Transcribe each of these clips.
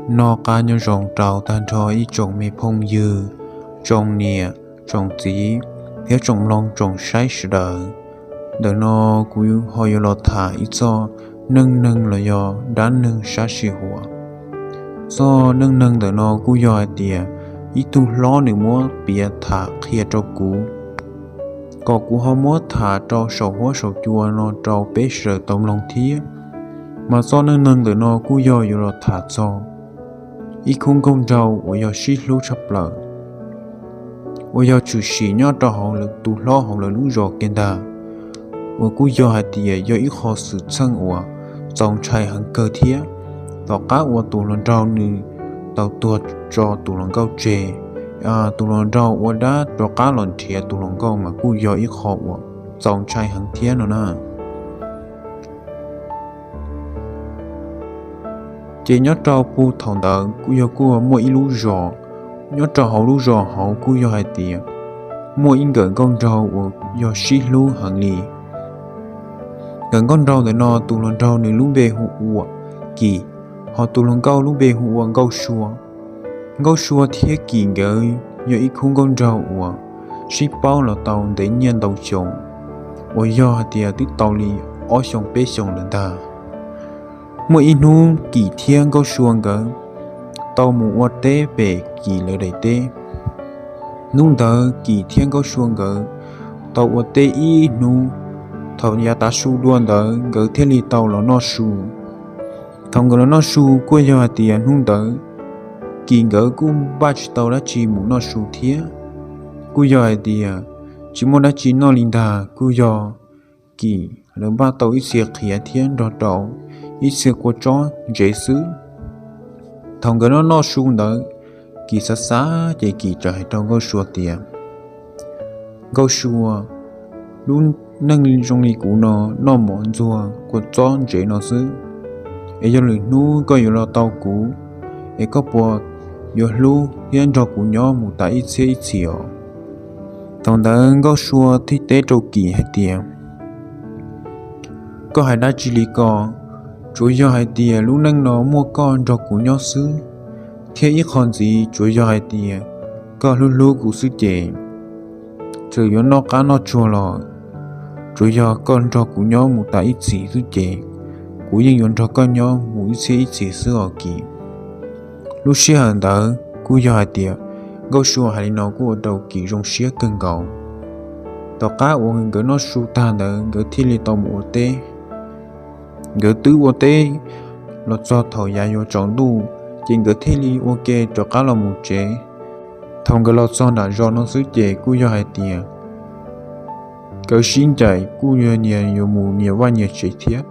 Noj qab nyob zoo rau tag nrho ib tsoom me phooj ywg, tsoom niam, tsoom txiv, thiab tsoom mloog tsoom saib sawv daws. Ntawm no kuv ho yuav los tham ib txoj neej neeg los yog dab neeg sab sij huam. Txoj neej neeg ntawm no kuj yog hais tias ib tug hlob nws muab piav tham qhia rau kuv, kom kuv ho muab tham rau saum huab saum cua no rau peb sawv daws tau mloog thiab. Mas txoj neej neeg ntawm no kuj yog yuav los tham txog ib khub nkauj nraug uas yog sib hlub tshaj plaws, uas yog tshwm sim nyob rau hauv tus hlob hauv lawv lub zos kiag ntag, uas kuj yog hais tias yog ib qho xwm txheej uas txaus ntshai heev kawg thiab. Tom qab uas tus hluas nraug nws tau tuag tso tus hluas nkauj tseg, tus hluas nraug ua dab rov qab los nrhiav tus hluas nkauj mas kuj yog ib qho uas txaus ntshai heev thiab no na. Ces nyob rau puag thaum ntawd kuj yog kuj muaj ib lub zos, nyob rau hauv lub zos hauv kuj yog hais tias muaj ib nkawm nkauj nraug uas yog sib hlub heev li. Nkawm nkauj nraug ntawm no tus hluas nraug nws lub npe hu ua Kim, ho tus hluas nkauj lub npe hu ua Nkauj Sua. Nkauj Sua thiab Kim nkawd yog ib khub nkauj nraug uas sib paub los tau ntev niaj ntau xyoo, uas yog hais tias twb tau li ob xyoo peb xyoo lawm ntag. Muaj ib hnub Kim thiab Nkauj Sua nkawd tau mus ua teb pem Kim lawv daim teb. Hnub ntawd Kim thiab Nkauj Sua nkawd tau ua teb ib hnub, thaum yav tav su dua ntawd nkawd thiaj li tau los noj su. Thaum nkawd los noj su kuj yog hais tias hnub ntawd Kim nkawd kuj npaj tsis tau dab tsi mus noj su thiab, kuj yog hais tias tsis muaj dab tsi noj li ntag, kuj yog Kim lawv npaj tau ib txhia qhiav thiab nrog rau ib txhia kua txob ntsev xwb. Thaum nkawd noj noj su ntawd, Kim xav xav ces Kim txawm hais rau Nkauj Sua tias, Nkauj Sua, lub neej zoo li kuv no noj mov ntxuag kua txob ntsev no xwb, es yog lwm hnub koj yuav los tau kuv, es koj puas yuav hlub thiab nrog kuv nyob mus tas ib txhiab ib txhis os? Thaum ntawd Nkauj Sua thiaj teb rau Kim hais tias, Koj hais dab tsi li ko? Tsuas yog hais tias lub neej no muaj koj nrog kuv nyob xwb, thiab ib qho ntxiv tsuas yog hais tias koj hlub hlub kuv xwb ces, txawm yuav noj qab noj tsuag los, tsuas yog koj nrog kuv nyob mus tas ib txhis xwb ces, kuv yeej yuav nrog koj nyob mus ib txhiab ib txhis xwb os Kim. Lub sij hawm ntawd kuj yog hais tias Nkauj Sua hais li no kuj ua rau Kim zoo siab kawg nkaus. Tom qab uas nkawd noj su tag ntawd nkawd thiaj li tau mus ua teb. Nkawd twb ua teb los txog thaum yav yuav tsaus ntuj, ces nkawd thiaj li ua ke rov qab los mus tsev. Thaum nkawd los txog nram zos no xwb ces kuj yog hais tias nkawd sib ncaim kuj yog nyias yuav mus nyias vaj nyias tsev thiab.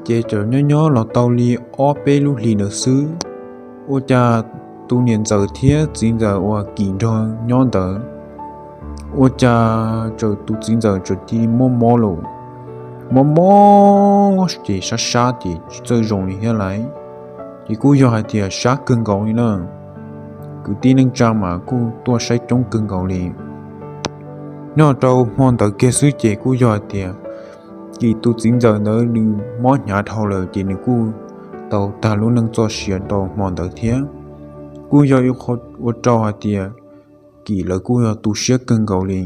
Ces txawm nyob nyob los tau li ob peb lub hlis ntawd xwb, ua cas tus niam ntxawm thiab txiv ntxawm uas Kim nrog nyob ntawd, ua cas txawm tus txiv ntxawm txawm cia li mob mob lawm. Mob mob ces sab sab ces tsis txawj zoo li thiab lawm. Ces kuj yog hais tias sab kawg nkaus li na. Kwv tij neej tsa mas kuj tuaj saib coob kawg nkaus li. Nyob rau hmo ntawd kiag xwb ces kuj yog hais tias Kim tus txiv ntxawm ntawd nws mob hnyav dhau lawm ces nws kuj tau tag lub neej txoj sia rau hmo ntawd thiab. Kuj yog ua rau hais tias Kim lawv kuj yog tu siab kawg nkaus li.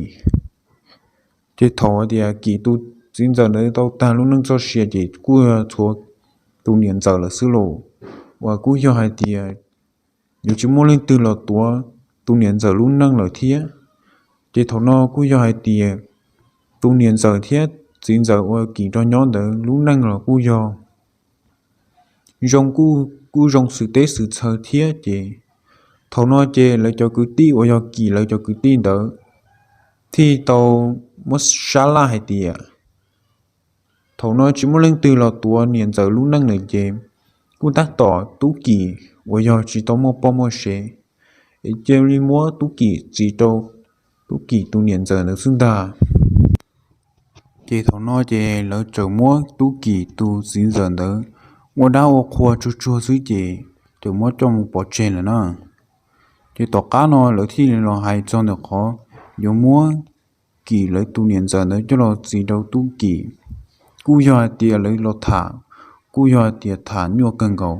Ces thaum hais tias Kim tus txiv ntxawm ntawd tau tag lub neej txoj sia ces kuj yog tshuav tus niam ntxawm lawm xwb lauj, uas kuj yog hais tias yuav tsis muaj leej twg los tuav tus niam ntxawm lub neej lawm thiab. Ces thaum no kuj yog hais tias tus niam ntxawm thiab txiv ntxawm uas Kim nrog nyob ntawd lub neej los kuj yog zoo, kuj zoo xwm teb xwm chaw thiab ces thaum no ces lawv cov kwv tij uas yog Kim lawv cov kwv tij ntawd thiaj tau muab sab laj hais tias thaum no tsis muaj leej twg los tuav niam ntxawm lub neej lawm ces kuj tab tom Tub Kim uas yog tsis tau muaj poj muaj sev, es cia li muab Tub Kim txis rau Tub Kim tus niam ntxawm ntawd xwb ntag. Ces thaum no ces lawv txawm muab Tub Kim tus txiv ntxawm ntawd ua dab ua qhua tsuag tsuag xwb ces txawm muab coj mus pov tseg lawm na. Ces tom qab no lawv thiaj li los hais txog ntawm qhov yuav muab Kim lawv tus niam ntxawm ntawd coj los txis rau Tub Kim. Kuj yog hais tias lawv los tham, kuj yog hais tias tham nyuaj kawg nkaus.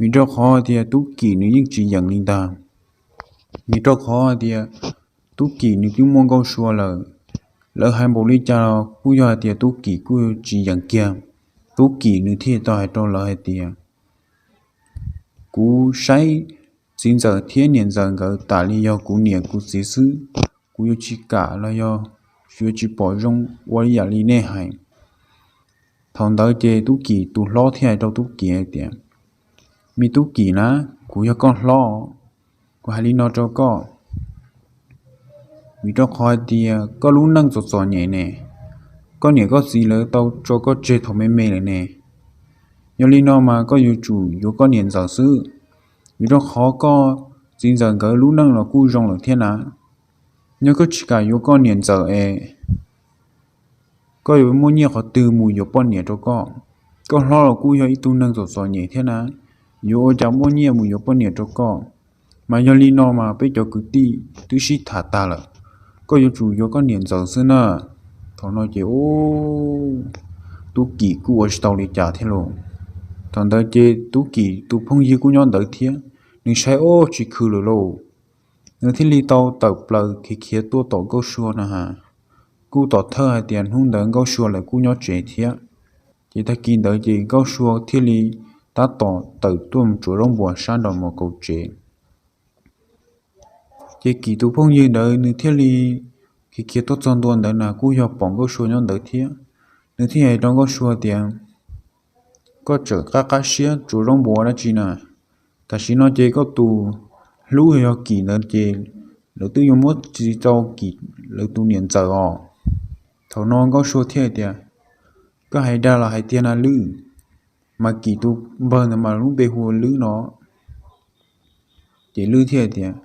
Vim rau qhov tias Tub Kim nws yeej tsis yeem li ntag. Vim rau qhov tias Tub Kim nws twb muaj Nkauj Sua lawm, lawv hais npaum li cas los kuj yog hais tias Tub Kim kuj tsis yeem kiag. Tub Kim nws thiaj tau hais rau lawv hais tias, kuv saib txiv ntxawm thiab niam ntxawm nkawd tas li yog kuv niam kuv txiv xwb, kuv yuav tsis kam los yog yuav tsis pom zoo ua li yam li nej hais. Thaum ntawd ces Tub Kim tus hlob thiaj hais rau Tub Kim hais tias, me Tub Kim na, kuv yog koj hlob, kuv hais li no rau koj, vim rau qhov hais tias koj lub neej txom txom nyem ne, koj niam koj txiv lawv tau tso koj tseg thaum me me lawm ne. Yog li no mas koj yuav tsum yuav koj niam ntxawm xwb, vim rau qhov koj txiv ntxawm nkawd lub neej los kuj zoo lawm thiab na. Yog koj tsis kam yuav koj niam ntxawm es koj yuav muaj nyiaj qhov twg mus yuav poj niam rau koj? Koj hlob los kuj yog ib tug neeg txom txom nyem thiab na, yuav ua cas muaj nyiaj mus yuav poj niam rau koj? Mas yog li no mas peb cov kwv tij twb sib tham tag lawm, koj yuav tsum yuav koj niam ntxawm xwb na. Thaum no ces Tub Kim kuj ua tsis tau li cas thiab lauj. Thaum ntawd ces Tub Kim tus phooj ywg kuj nyob ntawd thiab, nws saib ob tsis khw lawm lauj, nws thiaj li tau tawm plaws khiav khiav tuaj tom Nkauj Sua no ha. Kuj tom thawj hais tias hnub ntawd Nkauj Sua lawv kuj nyob tsev thiab. Ces tag kis ntawd ces Nkauj Sua thiaj li tab tom tawm tuaj mus tsuav zaub npuas sab nraum mos kaus tsev. Ces Kim tus phooj ywg ntawd nws thiaj li khiav khiav tuaj txog ntua ntawd na kuj yog pom Nkauj Sua nyob ntawd thiab. Nws thiaj hais rau Nkauj Sua tias, koj tseem qab qab siab tsuav zaub npuas dab tsi na? Tam sim no ces koj tus hlub yog Kim ntawd ces lawv twb yuav muab txiv rau Kim lawv tus niam ntxawm os. Thaum no Nkauj Sua thiaj tias, koj hais dag los hais tiag na Lwb? Mas Kim tus npawg ntawd mas lub npe hu ua Lwb no. Ces Lwb thiaj tias,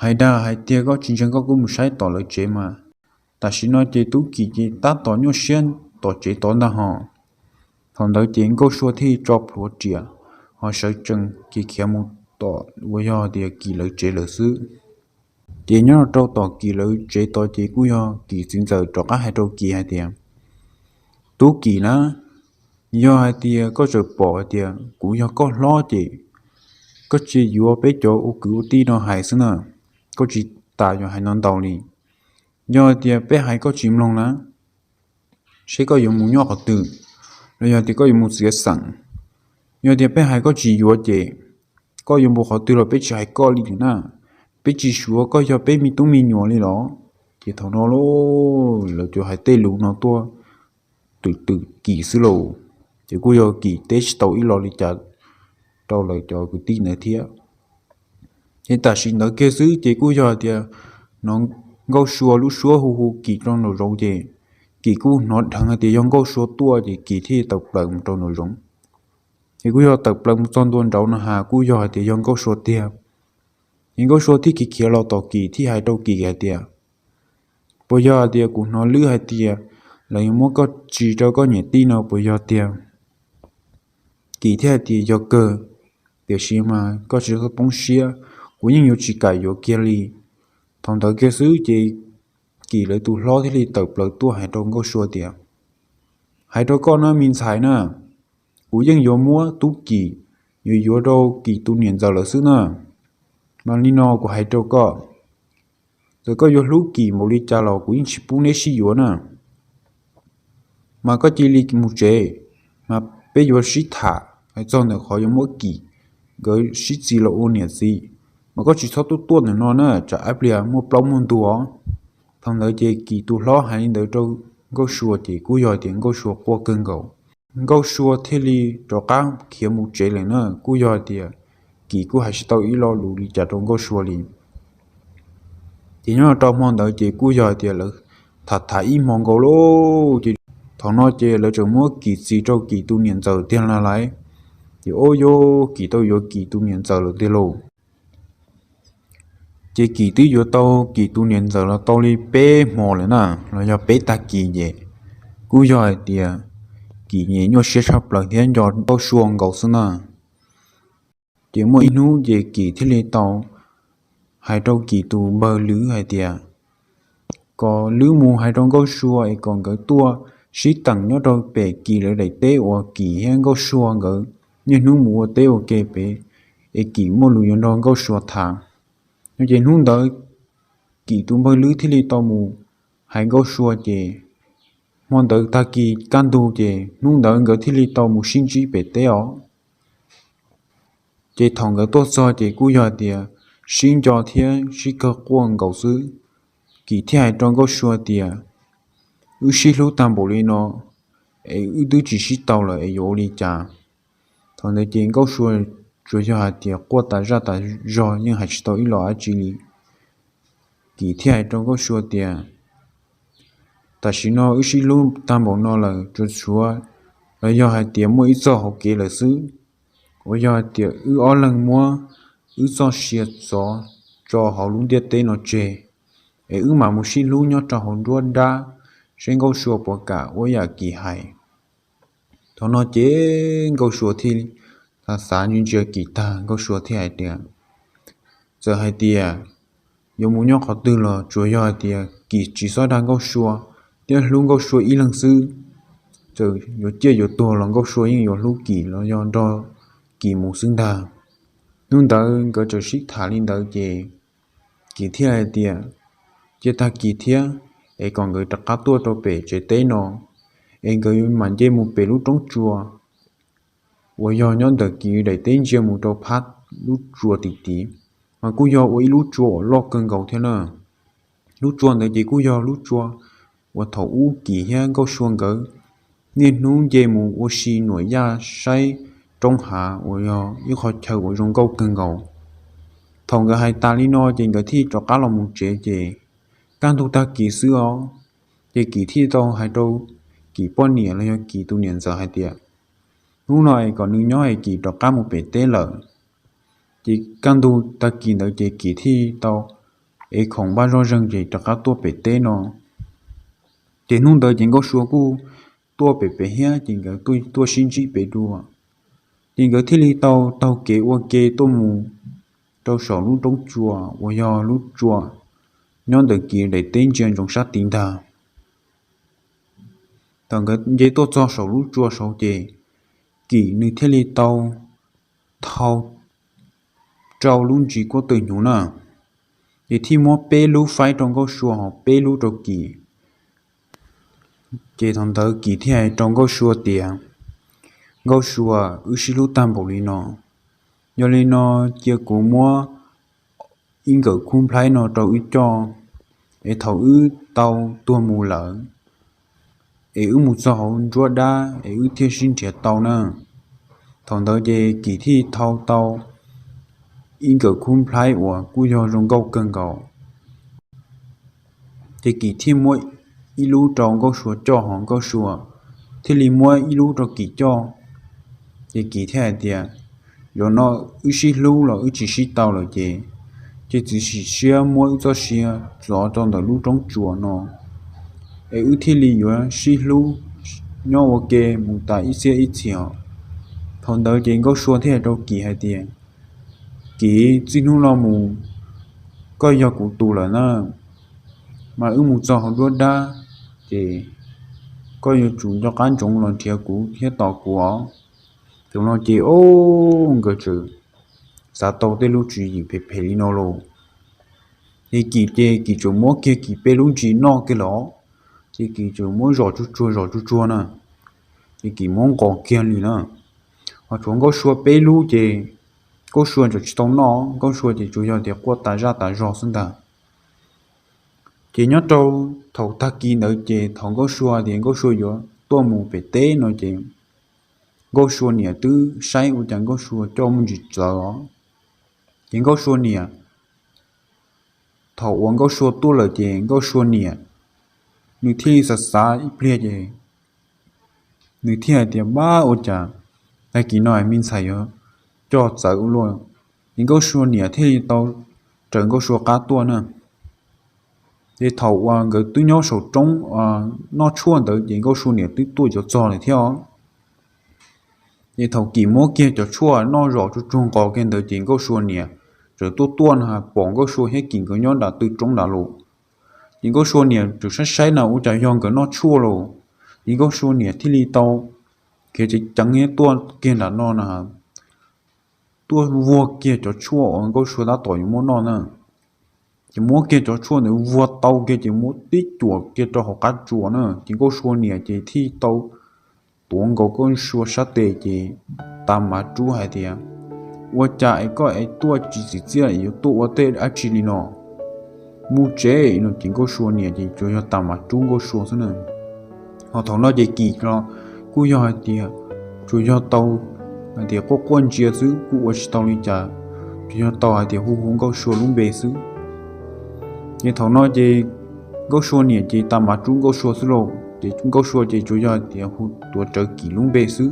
hais dag hais tiag, koj tsis ntseeg koj kuj mus saib tom lawv tsev mas. Tam sim no ces Tub Kim ces tab tom nyuaj siab tom tsev tod ntag hos. Thaum ntawd ces Nkauj Sua thiaj tso plhuav riam ho sawv tsees khiav khiav mus tom uas yog tias Kim lawv tsev lawm xwb. Ces nyob rau tom Kim lawv tsev tod ces kuj yog Kim txiv ntxawm rov qab hais rau Kim hais tias, Tub Kim na, yog hais tias koj tseem pom hais tias kuv yog koj hlob ces koj cia yuav peb cov ua kwv ua tij no hais xwb na, koj tsis tas yuav hais no ntau li. Yog hais tias peb hais koj tsis mloog na, seb koj yuav mus nyob qhov twg, los yog tias koj yuav mus txiav xeem. Yog tias peb hais koj tsis yuav ces koj yuav mus qhov twg los peb tsis hais koj li na, peb tsis suav koj yog peb me tub me nyuam li los. Ces thaum no lawv cov hais tej lus no tuaj twm twm Kim xwb lauj. Ces kuj yog Kim teb tsis tau ib lo li cas rau lawv cov kwv tij ntawd thiab. Ces tam sim ntawd kiag xwb ces kuj yog tias hnov Nkauj Sua lub suab hu hu Kim rau nraum zoov ces Kim kuj hnov dheev hais tias yog Nkauj Sua tuaj ces Kim thiaj tawm plaws mus rau nraum zoov. Ces kuj yog tawm plaws mus txog ntua nraud no has kuj yog hais tias yog Nkauj Sua tiag. Ces Nkauj Sua thiaj khiav khiav los tom Kim thiaj hais rau Kim hais tias, puas yog hais tias kuv hnov Lwb hais tias lawv yuav muab koj tsis rau koj niam tij no puas yog tiag? Kim thiaj hais tias yog kawg, tiam sis mas koj tsis txhob poob siab, kuv yeej yuav tsis kam yuav kiag li. Thaum ntawd kiag xwb ces Kim lawv tus hlob thiaj li tawm plaws tuaj hais rau Nkauj Sua tias, hais rau koj na me ntxhais na, kuv yeej yuav muab Tub Kim yuav yuav rau Kim tus niam ntxawm lawm xwb na. Mas li no kuv hais rau koj, txawm koj yuav hlub Kim npaum li cas los kuv yeej tsis pub neb sib yuav na. Mas koj cia li mus tsev, mas peb yuav sib tham hais txog ntawm qhov yuav muab Kim nkawd sib txiv los ua niam txiv. Mas koj tsis txhob tuaj tuaj ntawm no na, tsam ib pliag muaj plaub muaj ntug os. Thaum ntawd ces Kim tus hlob hais li ntawd rau Nkauj Sua ces kuj yog tias Nkauj Sua quaj kawg nkaus. Nkauj Sua thiaj li rov qab khiav mus tsev lawm na, kuj yog tias Kim kuj hais tsis tau ib lo lus li cas rau Nkauj Sua li. Ces nyob rau hmo ntawd ces kuj yog tias lawv tham tham ib hmo nkaus lauj, ces thaum no ces lawv tseem muab Kim txiv rau Kim tus niam ntxawm tiag na lais. Ces ua cas Kim tau yuav Kim tus niam ntxawm lawm tiag lauj. Ces Kim twb yuav tau Kim tus niam ntxawm los tau li peb hmo lawm na, los yog peb tag kis ces kuj yog hais tias Kim nyuaj siab tshaj plaws thiab nco Nkauj Sua nkaus xwb na. Ces muaj ib hnub ces Kim thiaj li tau hais rau Kim tus npawg Lwb hais tias kom Lwb mus hais rau Nkauj Sua es kom nkawd tuaj sib teem nyob rau pem Kim lawv daim teb uas Kim thiab Nkauj Sua nkawd niaj hnub mus ua teb ua ke pem, es Kim muaj lus yuav nrog Nkauj Sua tham. No ces hnub ntawd Kim tus npawg Lwb thiaj li tau mus hais Nkauj Sua ces hmo ntawd tag kis kaj ntug ces hnub ntawd nkawd thiaj li tau mus sib ntsib pem teb os. Ces thaum nkawd tuaj txog ces kuj yog hais tias sib nco thiab sib kawg quaj nkaus xwb. Kim thiaj hais rau Nkauj Sua tias, wb sib hlub tag npaum li no, es wb twb tsis sib tau lawm es yuav ua li cas? Thaum ntawd ces Nkauj Sua tsuas yog hais tias quaj tas zaj tas zog yeej hais tsis tau ib los dab tsi li. Kim thiaj hais rau Nkauj Sua tias, tam sim no wb sib hlub tag npaum no lawm tsuas tshuav los yog hais tias muaj ib txoj hauv kev lawm xwb, uas yog hais tias wb ob leeg muab wb txoj sia txov tso hauv lub ntiaj teb no tseg, es wb mam mus sib hlub nyob rau hauv nruab dab, seb Nkauj Sua puas kam ua yam Kim hais. Thaum no ces Nkauj Sua thiaj xav xav ntsia ntsia Kim tag, Nkauj Sua thiaj hais tias, txawm hais tias yuav mus nyob qhov twg los tsuas yog hais tias Kim tsis txhob dag Nkauj Sua thiab hlub Nkauj Sua ib leeg xwb. Txawm yuav ciaj yuav tuag los Nkauj Sua yeej yuav hlub Kim los yog nrog Kim mus xwb ntag. Hnub ntawd nkawd txawm sib tham li ntawd ces Kim thiaj hais tias, cia tag kis thiab es kom nkawd rov qab tuaj rau pem tsev teb no, es nkawd mam nce mus pem lub roob tsua uas yog nyob ntawm Kim daim teb ntsia mus rau phab lub tsua tim tid, mas kuj yog ua ib lub tsua uas loj kawg nkaus thiab na. Lub tsua ntawd ces kuj yog lub tsua uas thaum ub Kim thiab Nkauj Sua nkawd niaj hnub nce mus ua si nuam yaj saib roob hav uas yog ib qho chaw uas zoo nkauj kawg nkaus. Thaum nkawd hais tas li no ces nkawd thiaj rov qab los mus tsev ces kaj ntug tag kis xwb os, ces Kim thiaj tau hais rau Kim poj niam los yog Kim tus niam ntxawm hais tias, hnub no es kom nws nyob es Kim rov qab mus pem teb lawm. Ces kaj ntug tag kis ntawd ces Kim thiaj tau ev khoom npaj zoj zeeg ces rov qab tuaj pem teb no. Ces hnub ntawd ces Nkauj Sua kuj tuaj pem pem thiab ces nkawd tuaj sib ntsib pem dua. Ces nkawd thiaj li tau taug kev ua ke tuaj mus rau saum lub roob tsua uas yog lub tsua nyob ntawm Kim daim teb ntsia ntsoov sab tid ntag. Thaum nkawd nce tuaj txog saum lub tsua saud ces Kim nws thiaj li tau thau rau lub ntsis kuab tw hnyuv na, ces thiaj muab peb lub faib rau Nkauj Sua hos peb lub rau Kim. Ces thaum ntawd Kim thiaj hais rau Nkauj Sua tias, Nkauj Sua, wb sib hlub tag npaum li no, yog li no cia kuv muab ib nkawm khub nplhaib no rau wb coj, es thaum wb tau tuag mus lawm es wb mus txog hauv nruab dab es wb thiaj sib nrhiav tau na. Thaum ntawd ces Kim thiaj thau tau ib nkawm khub nplhaib uas kuj yog zoo nkauj kawg nkaus. Ces Kim thiaj muab ib lub rau Nkauj Sua coj hos Nkauj Sua thiaj li muab ib lub rau Kim coj. Ces Kim thiaj hais tias, zaum no wb sib hlub los wb tsis sib tau lawm ces, ces txiav txim siab muab wb txoj sia txov rau ntawm lub roob tsua no, es wb thiaj li yuav sib hlub nyob ua ke mus tas ib txhiab ib txhis os. Thaum ntawd ces Nkauj Sua thiaj hais rau Kim hais tias, Kim, txij hnub no mus koj yog kuv tus lawm na, mas wb mus txog hauv nruab dab ces koj yuav tsum nco qab ntsoov los nrhiav kuv thiab tos kuv os. Thaum no ces o, nkawd txawm xav tau tej lub tswv yim phem phem li no lauj. Ces Kim ces Kim txawm muab kiag Kim peb lub ntsis noj kiag los, ces Kim txawm muab zom tsuag tsuag zom tsuag tsuag na, ces Kim muab nqos kiag li na. Ho tshuav Nkauj Sua peb lub ces Nkauj Sua txawm tsis tau noj, Nkauj Sua ces tsuas yog tias quaj tas zaj tas zog xwb ntag. Ces nyob rau thaum tag kis ntawd ces thaum Nkauj Sua tias Nkauj Sua yuav tuaj mus pem teb no ces Nkauj Sua niam twb saib ua cas Nkauj Sua coj muaj ntsis txawv os. Ces Nkauj Sua niam, thaum uas Nkauj Sua tuaj lawm ces Nkauj Sua niam nws thiaj li xav xav ib pliag ces nws thiaj hais tias, pab, ua cas tag kis no me ntxhais yuav coj txawv ua luaj. Ces Nkauj Sua niam thiaj li tau raws Nkauj Sua qab tuaj na. Ces thaum uas nkawd twb nyob saum roob noj tshuaj ntawd ces Nkauj Sua niam twb tuaj cov txog lawm thiab os. Ces thaum Kim muab kiag cov tshuaj noj zom tsuag tsuag nqos kiag ntawd ces Nkauj Sua niam txawm tuaj tuaj no pom Nkauj Sua thiab Kim nkawd nyob nram tw roob nrad los. Ces Nkauj Sua niam txawm saib saib na ua cas yog nkawd noj tshuaj los. Ces Nkauj Sua niam thiaj li tau khiav ceev ceev tuaj kiag nram no na, tuaj vuag kiag cov tshuaj uas Nkauj Sua tab tom yuav muab noj na. Ces muab kiag cov tshuaj ntawd vuag tau kiag ces muab tib cuam kiag rau hauv qab tsuas na, ces Nkauj Sua niam ces thiaj tau tuav nkaus Nkauj Sua sab tes ces tas mav rub hais tias, Ua cas es koj es tuaj tsis txim txiaj yuav tuaj ua tej dab tsi li no? Mus tsev no. Ces Nkauj Sua niam ces tsuas yog tas mav rub Nkauj Sua xwb na. Ho thaum no ces Kim los kuj yog hais tias tsuas yog tau hais tias quaj quaj ntsia xwb, kuj ua tsis tau li cas, tsuas yog tau hais tias hu hu Nkauj Sua lub npe xwb. Ces thaum no ces Nkauj Sua niam ces tas mav rub Nkauj Sua xwb lauj, ces Nkauj Sua ces tsuas yog hais tias hu tuav rawv Kim lub npe xwb.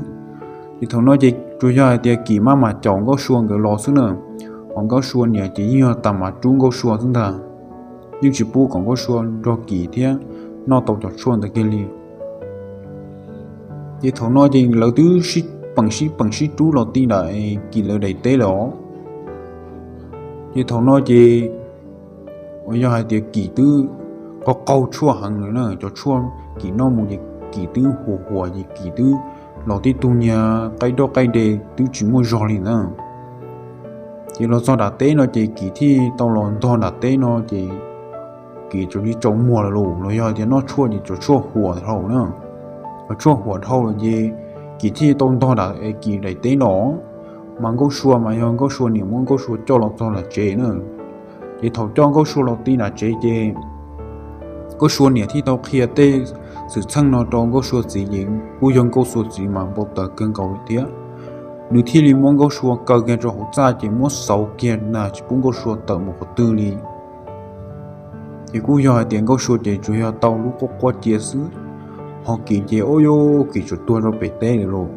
Ces thaum no ces tsuas yog hais tias Kim maj mam caum Nkauj Sua nkawd los xwb na, ho Nkauj Sua niam ces yeej yog tas mav rub Nkauj Sua xwb ntag, yeej tsis pub kom Nkauj Sua nrog Kim thiab noj tau cov tshuaj ntawd kiag li. Ces thaum no ces lawv twb sib peem sib peem sib rub los ti nram Kim lawv daim teb lawm os. Ces thaum no ces uas yog hais tias Kim twb qaug qaug tshuaj heev lawm na, cov tshuaj Kim noj mus ces Kim twb huas huas ces Kim twb los tib tug niag qaij doj qaij de twb tsis muaj zog li na. Ces los txog nram teb no ces Kim thiaj tau los ntog nram teb no ces Kim tsuas li tsaus muag lawm los yog tias noj tshuaj ces cov tshuaj huam dhau na. Cov tshuaj huam dhau lawm ces Kim thiaj tau ntog nram Kim daim teb no, mas Nkauj Sua mas yog Nkauj Sua niam muab Nkauj Sua coj los txog nram tsev na. Ces thaum coj Nkauj Sua los ti nram tsev ces Nkauj Sua niam thiaj tau qhia tej xwm txheej no rau Nkauj Sua txiv ces kuj yog Nkauj Sua txiv mas npau taws kawg nkaus thiab. Nws thiaj li muab Nkauj Sua kaw kiag rau hauv txaj ces muab xauv kiag ntag tsis pub Nkauj Sua tawm mus qhov twg li. Ces kuj yog hais tias Nkauj Sua ces tsuas yog tau lub quaj quaj cia xwb, ho Kim ces ua cas Kim tsuas tuag rau pem teb lawm lauj.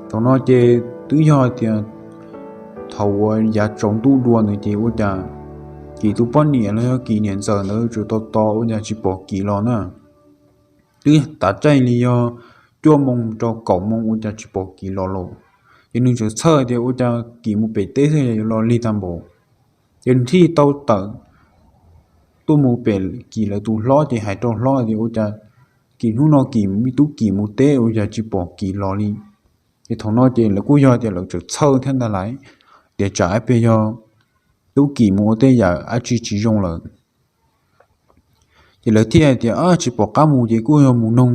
Thaum no ces twb yog hais tias thaum uas yav tsaus ntuj dua ntawd ces ua cas Kim tus poj niam los yog Kim niam ntxawm ntawd tsuas tos tos ua cas tsis pom Kim los na. Twb tav caij li yog cuaj moo rau kaum moo ua cas tsis pom Kim los lauj. Ces nws txawm txhawj tias ua cas Kim mus pem teb xwb yuav los lig tag npaum. Ces nws thiaj tau tawm tuaj mus pem Kim lawv tus hlob ces hais rau hlob tias ua cas Kim hnub no Kim, Tub Kim mus teb ua cas tsis pom Kim los li. Ces thaum no ces lawv kuj yog tias lawv txawm txhawj thiab ntag lais, tias tsam ib pliag yog Tub Kim mus ua tej yam dab tsi tsis zoo lawm. Ces lawv thiaj hais tias tsis pom qab mus ces kuj yog mus noog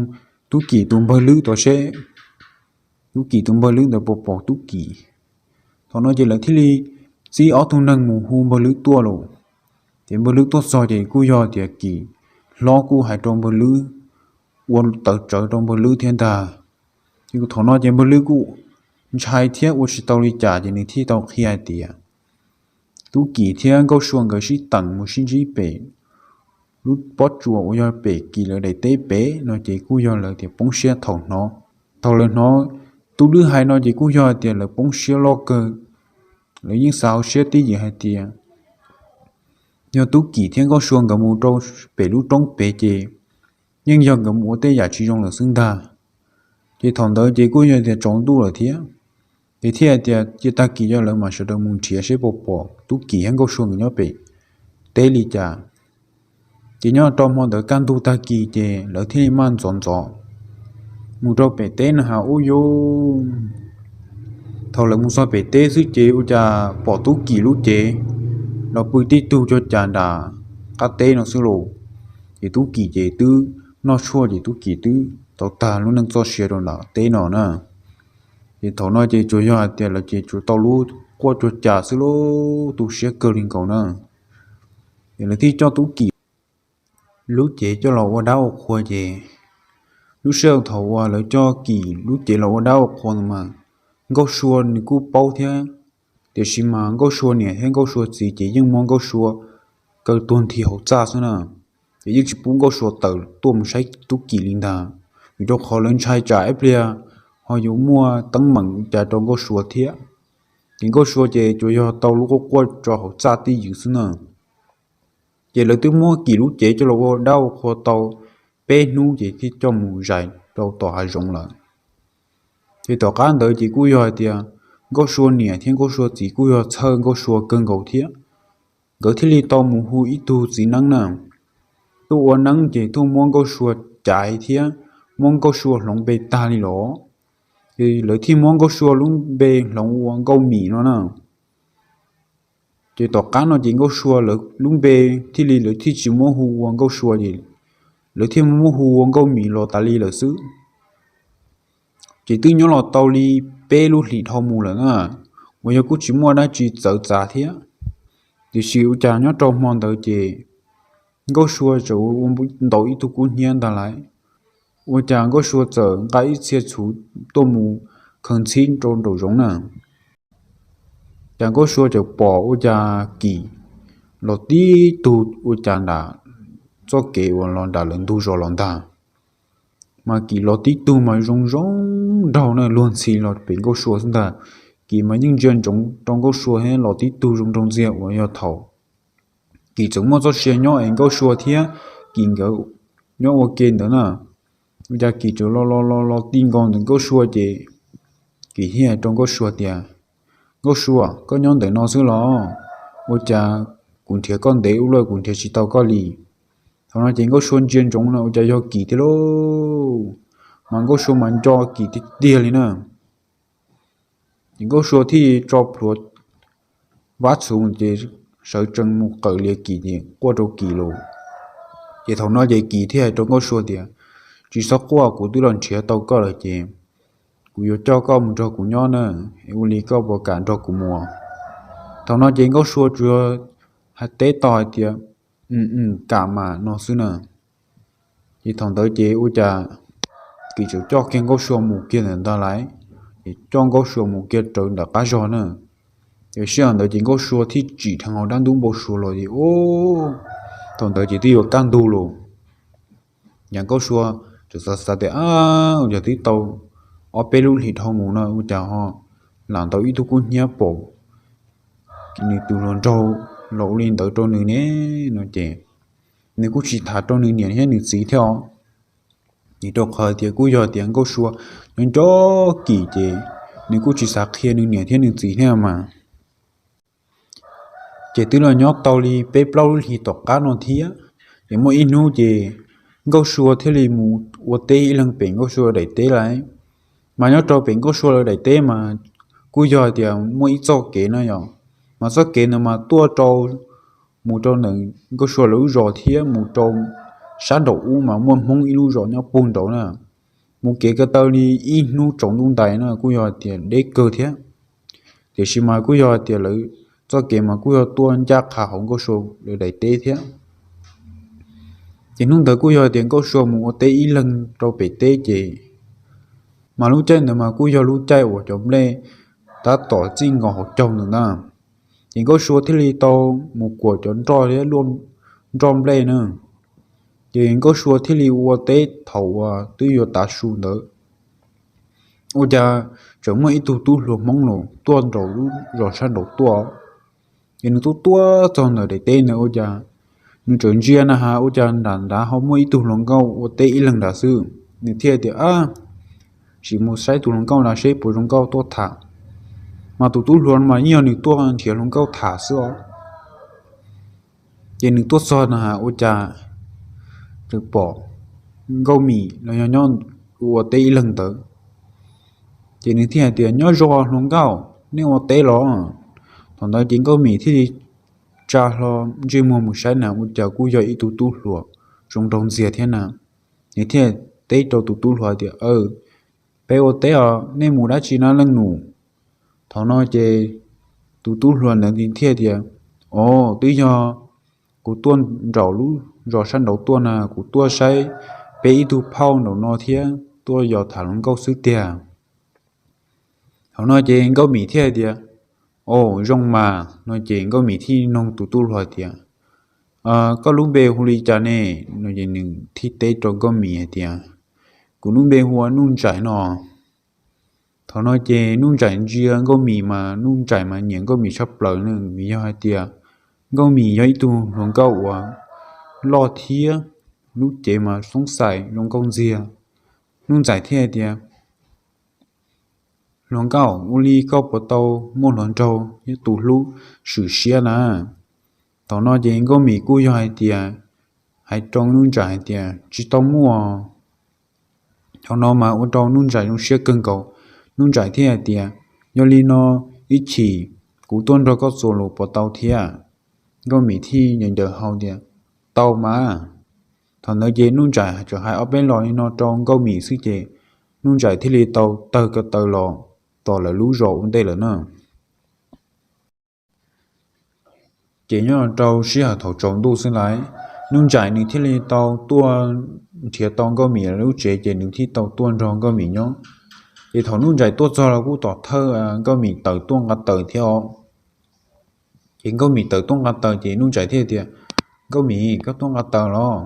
Tub Kim tus npawg Lwb tod seb Tub Kim tus npawg Lwb ntawd puas pom Tub Kim. Thaum no ces lawv thiaj li txib ob tug neeg mus hu npawg Lwb tuaj lauj. Ces npawg Lwb tuaj txog ces kuj yog tias Kim hlob kuj hais rau npawg Lwb, ua tawv tsawv rau npawg Lwb thiab ntag. Ces thaum no ces npawg Lwb kuj ntshai thiab ua tsis tau li cas ces nws thiaj tau qhia hais tias Tub Kim thiab Nkauj Sua nkawd sib teem mus sib ntsib pem lub pob tsuas uas yog pem Kim lawv daim teb pem no ces kuj yog lawv tias poob siab thaum hnov. Thaum lawv hnov Tub Lwb hais no ces kuj yog tias lawv poob siab loj kawg. Lawv yeej xav hauv siab tib yam hais tias yog Tub Kim thiab Nkauj Sua nkawd mus rau pem lub roob pem ces yeej yog nkawd mus ua tej yam tsis zoo lawm xwb ntag. Ces thaum ntawd ces kuj yog tias tsaus ntuj lawm thiab. Ces thiaj hais tias cia tag kis coj lawv mas sawv daws mus nrhiav seb puas pom Tub Kim thiab Nkauj Sua nkawd nyob pem teb li cas. Ces nyob rau hmo ntawd kaj ntug tag kis ces lawv thiaj li maj ntxov ntxov mus rau pem teb na has ub yuj. Thaum lawv mus txog pem teb xwb ces ua cas pom Tub Kim lub cev los pw tib tug cag cas nram qab teb no xwb lauj. Ces Tub Kim ces twb noj tshuaj ces Tub Kim twb tau tag lub neej txoj sia rau nram teb no na. Ces thaum no ces tsuas yog hais tias lawv ces tsuas tau lub quaj cag cas xwb lauj, tu siab kawg li nkaus na. Ces lawv thiaj coj Tub Kim lub cev coj los ua dab ua qhua ces lub sij hawm thaum uas lawv coj Kim lub cev los ua dab ua qhua ntawd mas Nkauj Sua nws kuj paub thiab, tiam sis mas Nkauj Sua niam thiab Nkauj Sua txiv ces yeej muab Nkauj Sua kaw tuag nthi hauv txaj xwb na. Ces yeej tsis pub Nkauj Sua tawm tuaj mus saib Tub Kim li ntag, vim rau qhov lawv ntshai tsam ib pliag ho yuav muaj teeb meem cas rau Nkauj Sua thiab. Ces Nkauj Sua ces tsuas yog tau lub quaj quaj rau hauv txaj tib ywm xwb na. Ces lawv twb muab Kim lub cev coj los ua dab ua qhua tau peb hnub ces thiaj coj mus zais rau tom hav zoov lawm. Ces tom qab ntawd ces kuj yog hais tias Nkauj Sua niam thiab Nkauj Sua txiv kuj yog txhawj Nkauj Sua kawg nkaus thiab. Nkawd thiaj li tau mus hu ib tug txiv neeb na tuaj ua neeb ces tuaj muab Nkauj Sua caiv thiab muab Nkauj Sua hloov pe tag li los. Lawv thiaj muab Nkauj Sua lub npe hloov ua Nkauj Mim no na. Ces tom qab no ces Nkauj Sua lawv lub npe thiaj li lawv thiaj tsis muab hu ua Nkauj Sua ces lawv thiaj muab hu ua Nkauj Mim los tas li lawm xwb. Ces twb nyob los tau li peb lub hlis dhau mus lawm na, uas yog kuj tsis muaj dab tsi txawv txav thiab. Tiam sis ua cas nyob rau hmo ntawd ces Nkauj Sua txawm ua ntaus ib tug kub hnyiab ntag lauj. Ua cas Nkauj Sua txawm nqa ib txhia txhuv tuaj mus khaws ntxhib rau nraum zoov na. Cas Nkauj Sua txawm pom ua cas Kim los tib tug ua cas nram txoj kev uas los nram lawv ntug zos los ntag. Mas Kim los tib tug mas zoo zoo nraug na, luag ntxhi los pem Nkauj Sua xwb ntag. Kim mas yeej ntsia ntsoov rau Nkauj Sua thiab los tib tug zoo nraug ntxiag uas yog thaum Kim txawm muaj txoj sia nyob es Nkauj Sua thiab Kim nkawd nyob ua ke ntawd na. Ua cas Kim txawm los los los los ti nkaus ntawm Nkauj Sua ces Kim thiaj hais rau Nkauj Sua tias, Nkauj Sua, koj nyob ntawm no xwb los? Ua cas kuv nrhiav koj ntev ua luaj kuv nrhiav tsis tau koj li. Thaum no ces Nkauj Sua ntsia ntsoov no ua cas yog Kim tiag lauj. Mas Nkauj Sua mas nco Kim tiag tiag li na. Ces Nkauj Sua thiaj tso plhuav vab txhuv ces sawv tsees mus qawm lias Kim ces quaj rau Kim lawm. Ces thaum no ces Kim thiaj hais rau Nkauj Sua tias, tsis txhob quaj, kuv twb los nrhiav tau koj lawm ces kuv yuav coj koj mus nrog kuv nyob na, ua li koj puas kam nrog kuv mus? Thaum no ces Nkauj Sua tsuas yog teb tau hais tias, kam mas no xwb na. Ces thaum ntawd ces ua cas Kim txawm coj kiag Nkauj Sua mus kiag ntawm ntag lauj, ces coj Nkauj Sua mus kiag rawv nram qab zog na. Ces sij hawm ntawd ces Nkauj Sua thiaj tsim dheev hauv dab ntub npau suav los ces, thaum ntawd ces twb yuav kaj ntug lawm. Ces Nkauj Sua txawm xav xav tias, ab, ua cas twb tau ob peb lub hlis dhau mus no ua cas ho lam ntaus ib tug kub hnyiab pom nws tus hluas nraug los ua li ntawd rau nws ne? No ces nws kuj tsis tham rau nws niam thiab nws txiv thiab os. Ces rau qhov tias kuj yog tias Nkauj Sua nyob nco Kim ces nws kuj tsis xav qhia nws niam thiab nws txiv thiab mas. Ces twb los nyob tau li peb plaub lub hlis tom qab no thiab, ces muaj ib hnub ces Nkauj Sua thiaj li mus ua teb ib leeg pem Nkauj Sua daim teb lauj. Mas nyob rau pem Nkauj Sua lawv daim teb mas kuj yog tias muaj ib txoj kev no yom, mas txoj kev ntawd mas tuaj rau, mus rau ntawm Nkauj Sua lawv lub zos thiab mus rau sab nraum ub mas muaj Hmoob ib lub zos nyob puag nraud na. Mus kev ko taw li ib hnub tsaus ntuj ntais na kuj yog tias deb kawg thiab. Tiam sis mas kuj yog tias lawv txoj kev mas kuj yog tuaj ncaj qha hauv Nkauj Sua lawv daim teb thiab. Ces hnub ntawd kuj yog tias Nkauj Sua mus ua teb ib leeg rau pem teb ces, mas lub caij ntawd mas kuj yog lub caij uas cov nplej tab tom txij nkaus hauv caug ntawd ntag. Ces Nkauj Sua thiaj li tau mus kuam cov nroj thiab luaj nroj nplej na. Ces Nkauj Sua thiaj li ua teb thaum uas twb yuav tav su ntawd, ua cas tseem muaj ib tug tub hluas Hmoob los tuaj nraum lub zos sab nraud tuaj. Ces nws tuaj tuaj txog ntawm daim teb ntawd ua cas nws tseem ntsia na has ua cas nram nrad ho muaj ib tug hluas nkauj ua teb ib leeg nrad xwb. Nws thiaj tias, ab, sim mus saib tus hluas nkauj na seb puas zoo nkauj tuaj tham. Mas tus tub hluas mas yeej yog nws tuaj nrhiav hluas nkauj tham xwb os. Ces nws tuaj txog na has ua cas tseem pom Nkauj Mim los yog nyob ua teb ib leeg ntawd. Ces nws thiaj hais tias, nyob zoo hluas nkauj, nej ua teb los? Thaum ntawd ces Nkauj Mim thiaj li tsa hlo ntsej muag mus saib na ua cas kuj yog ib tug tub hluas zoo nraug ntxiag thiab na. Nws thiaj teb rau tus tub hluas tias, peb ua teb os, nej mus dab tsi na leej nus? Thaum no ces tus tub hluas ntawd thiaj tias, o, twb yog kuv tuaj nraum lub zos sab nraud tuaj na, kuv tuaj saib peb ib tug phauj nraum no thiab tuaj yos tham hluas nkauj xwb tiag. Thaum no ces Nkauj Mim thiaj tias, o, zoo mas. No ces Nkauj Mim thiaj noog tus tub hluas tias, koj lub npe hu li cas ne? No ces nws thiaj teb rau Nkauj Mim hais tias, kuv lub npe hu ua Nuj Ntsais no. Thaum no ces Nuj Ntsais ntsia Nkauj Mim mas Nuj Ntsais mas nyiam Nkauj Mim tshaj plaws na, vim yog hais tias Nkauj Mim yog ib tug hluas nkauj uas loj thiab lub cev mas xoob xais zoo nkauj ntxiag. Nuj Ntsais thiaj tias, hluas nkauj, ua li koj puas tau muaj hluas nraug thiab tus hlub swm siab na? Thaum no ces Nkauj Mim kuj yog hais tias, hais rau Nuj Ntsais hais tias tsis tau muaj. Thaum no mas ua rau Nuj Ntsais zoo siab kawg nkaus, Nuj Ntsais thiaj hais tias, Yog li no, ib chim kuv tuaj nrog koj txuas lus puas tau thiab? Nkauj Mim thiaj ncaws ncaws hau tias, Tau mas. Thaum ntawd ces Nuj Ntsais tsuas hais ob peb los li no rau Nkauj Mim xwb ces Nuj Ntsais thiaj li tau tawg ko taw los tom lawv lub zos ua ntej lawm na. Ces nyob rau sij hawm thaum tsaus ntuj xwb lawm, Nuj Ntsais nws thiaj li tau tuaj nrhiav tau Nkauj Mim lub tsev ces nws thiaj tau tuaj nrog Nkauj Mim nyob. Ces thaum Nuj Ntsais tuaj txog los kuj tom thawj Nkauj Mim tawm tuaj nqa taws thiab os. Ces Nkauj Mim tawm tuaj nqa taws ces Nuj Ntsais thiaj tias, Nkauj Mim, koj tuaj nqa taws los?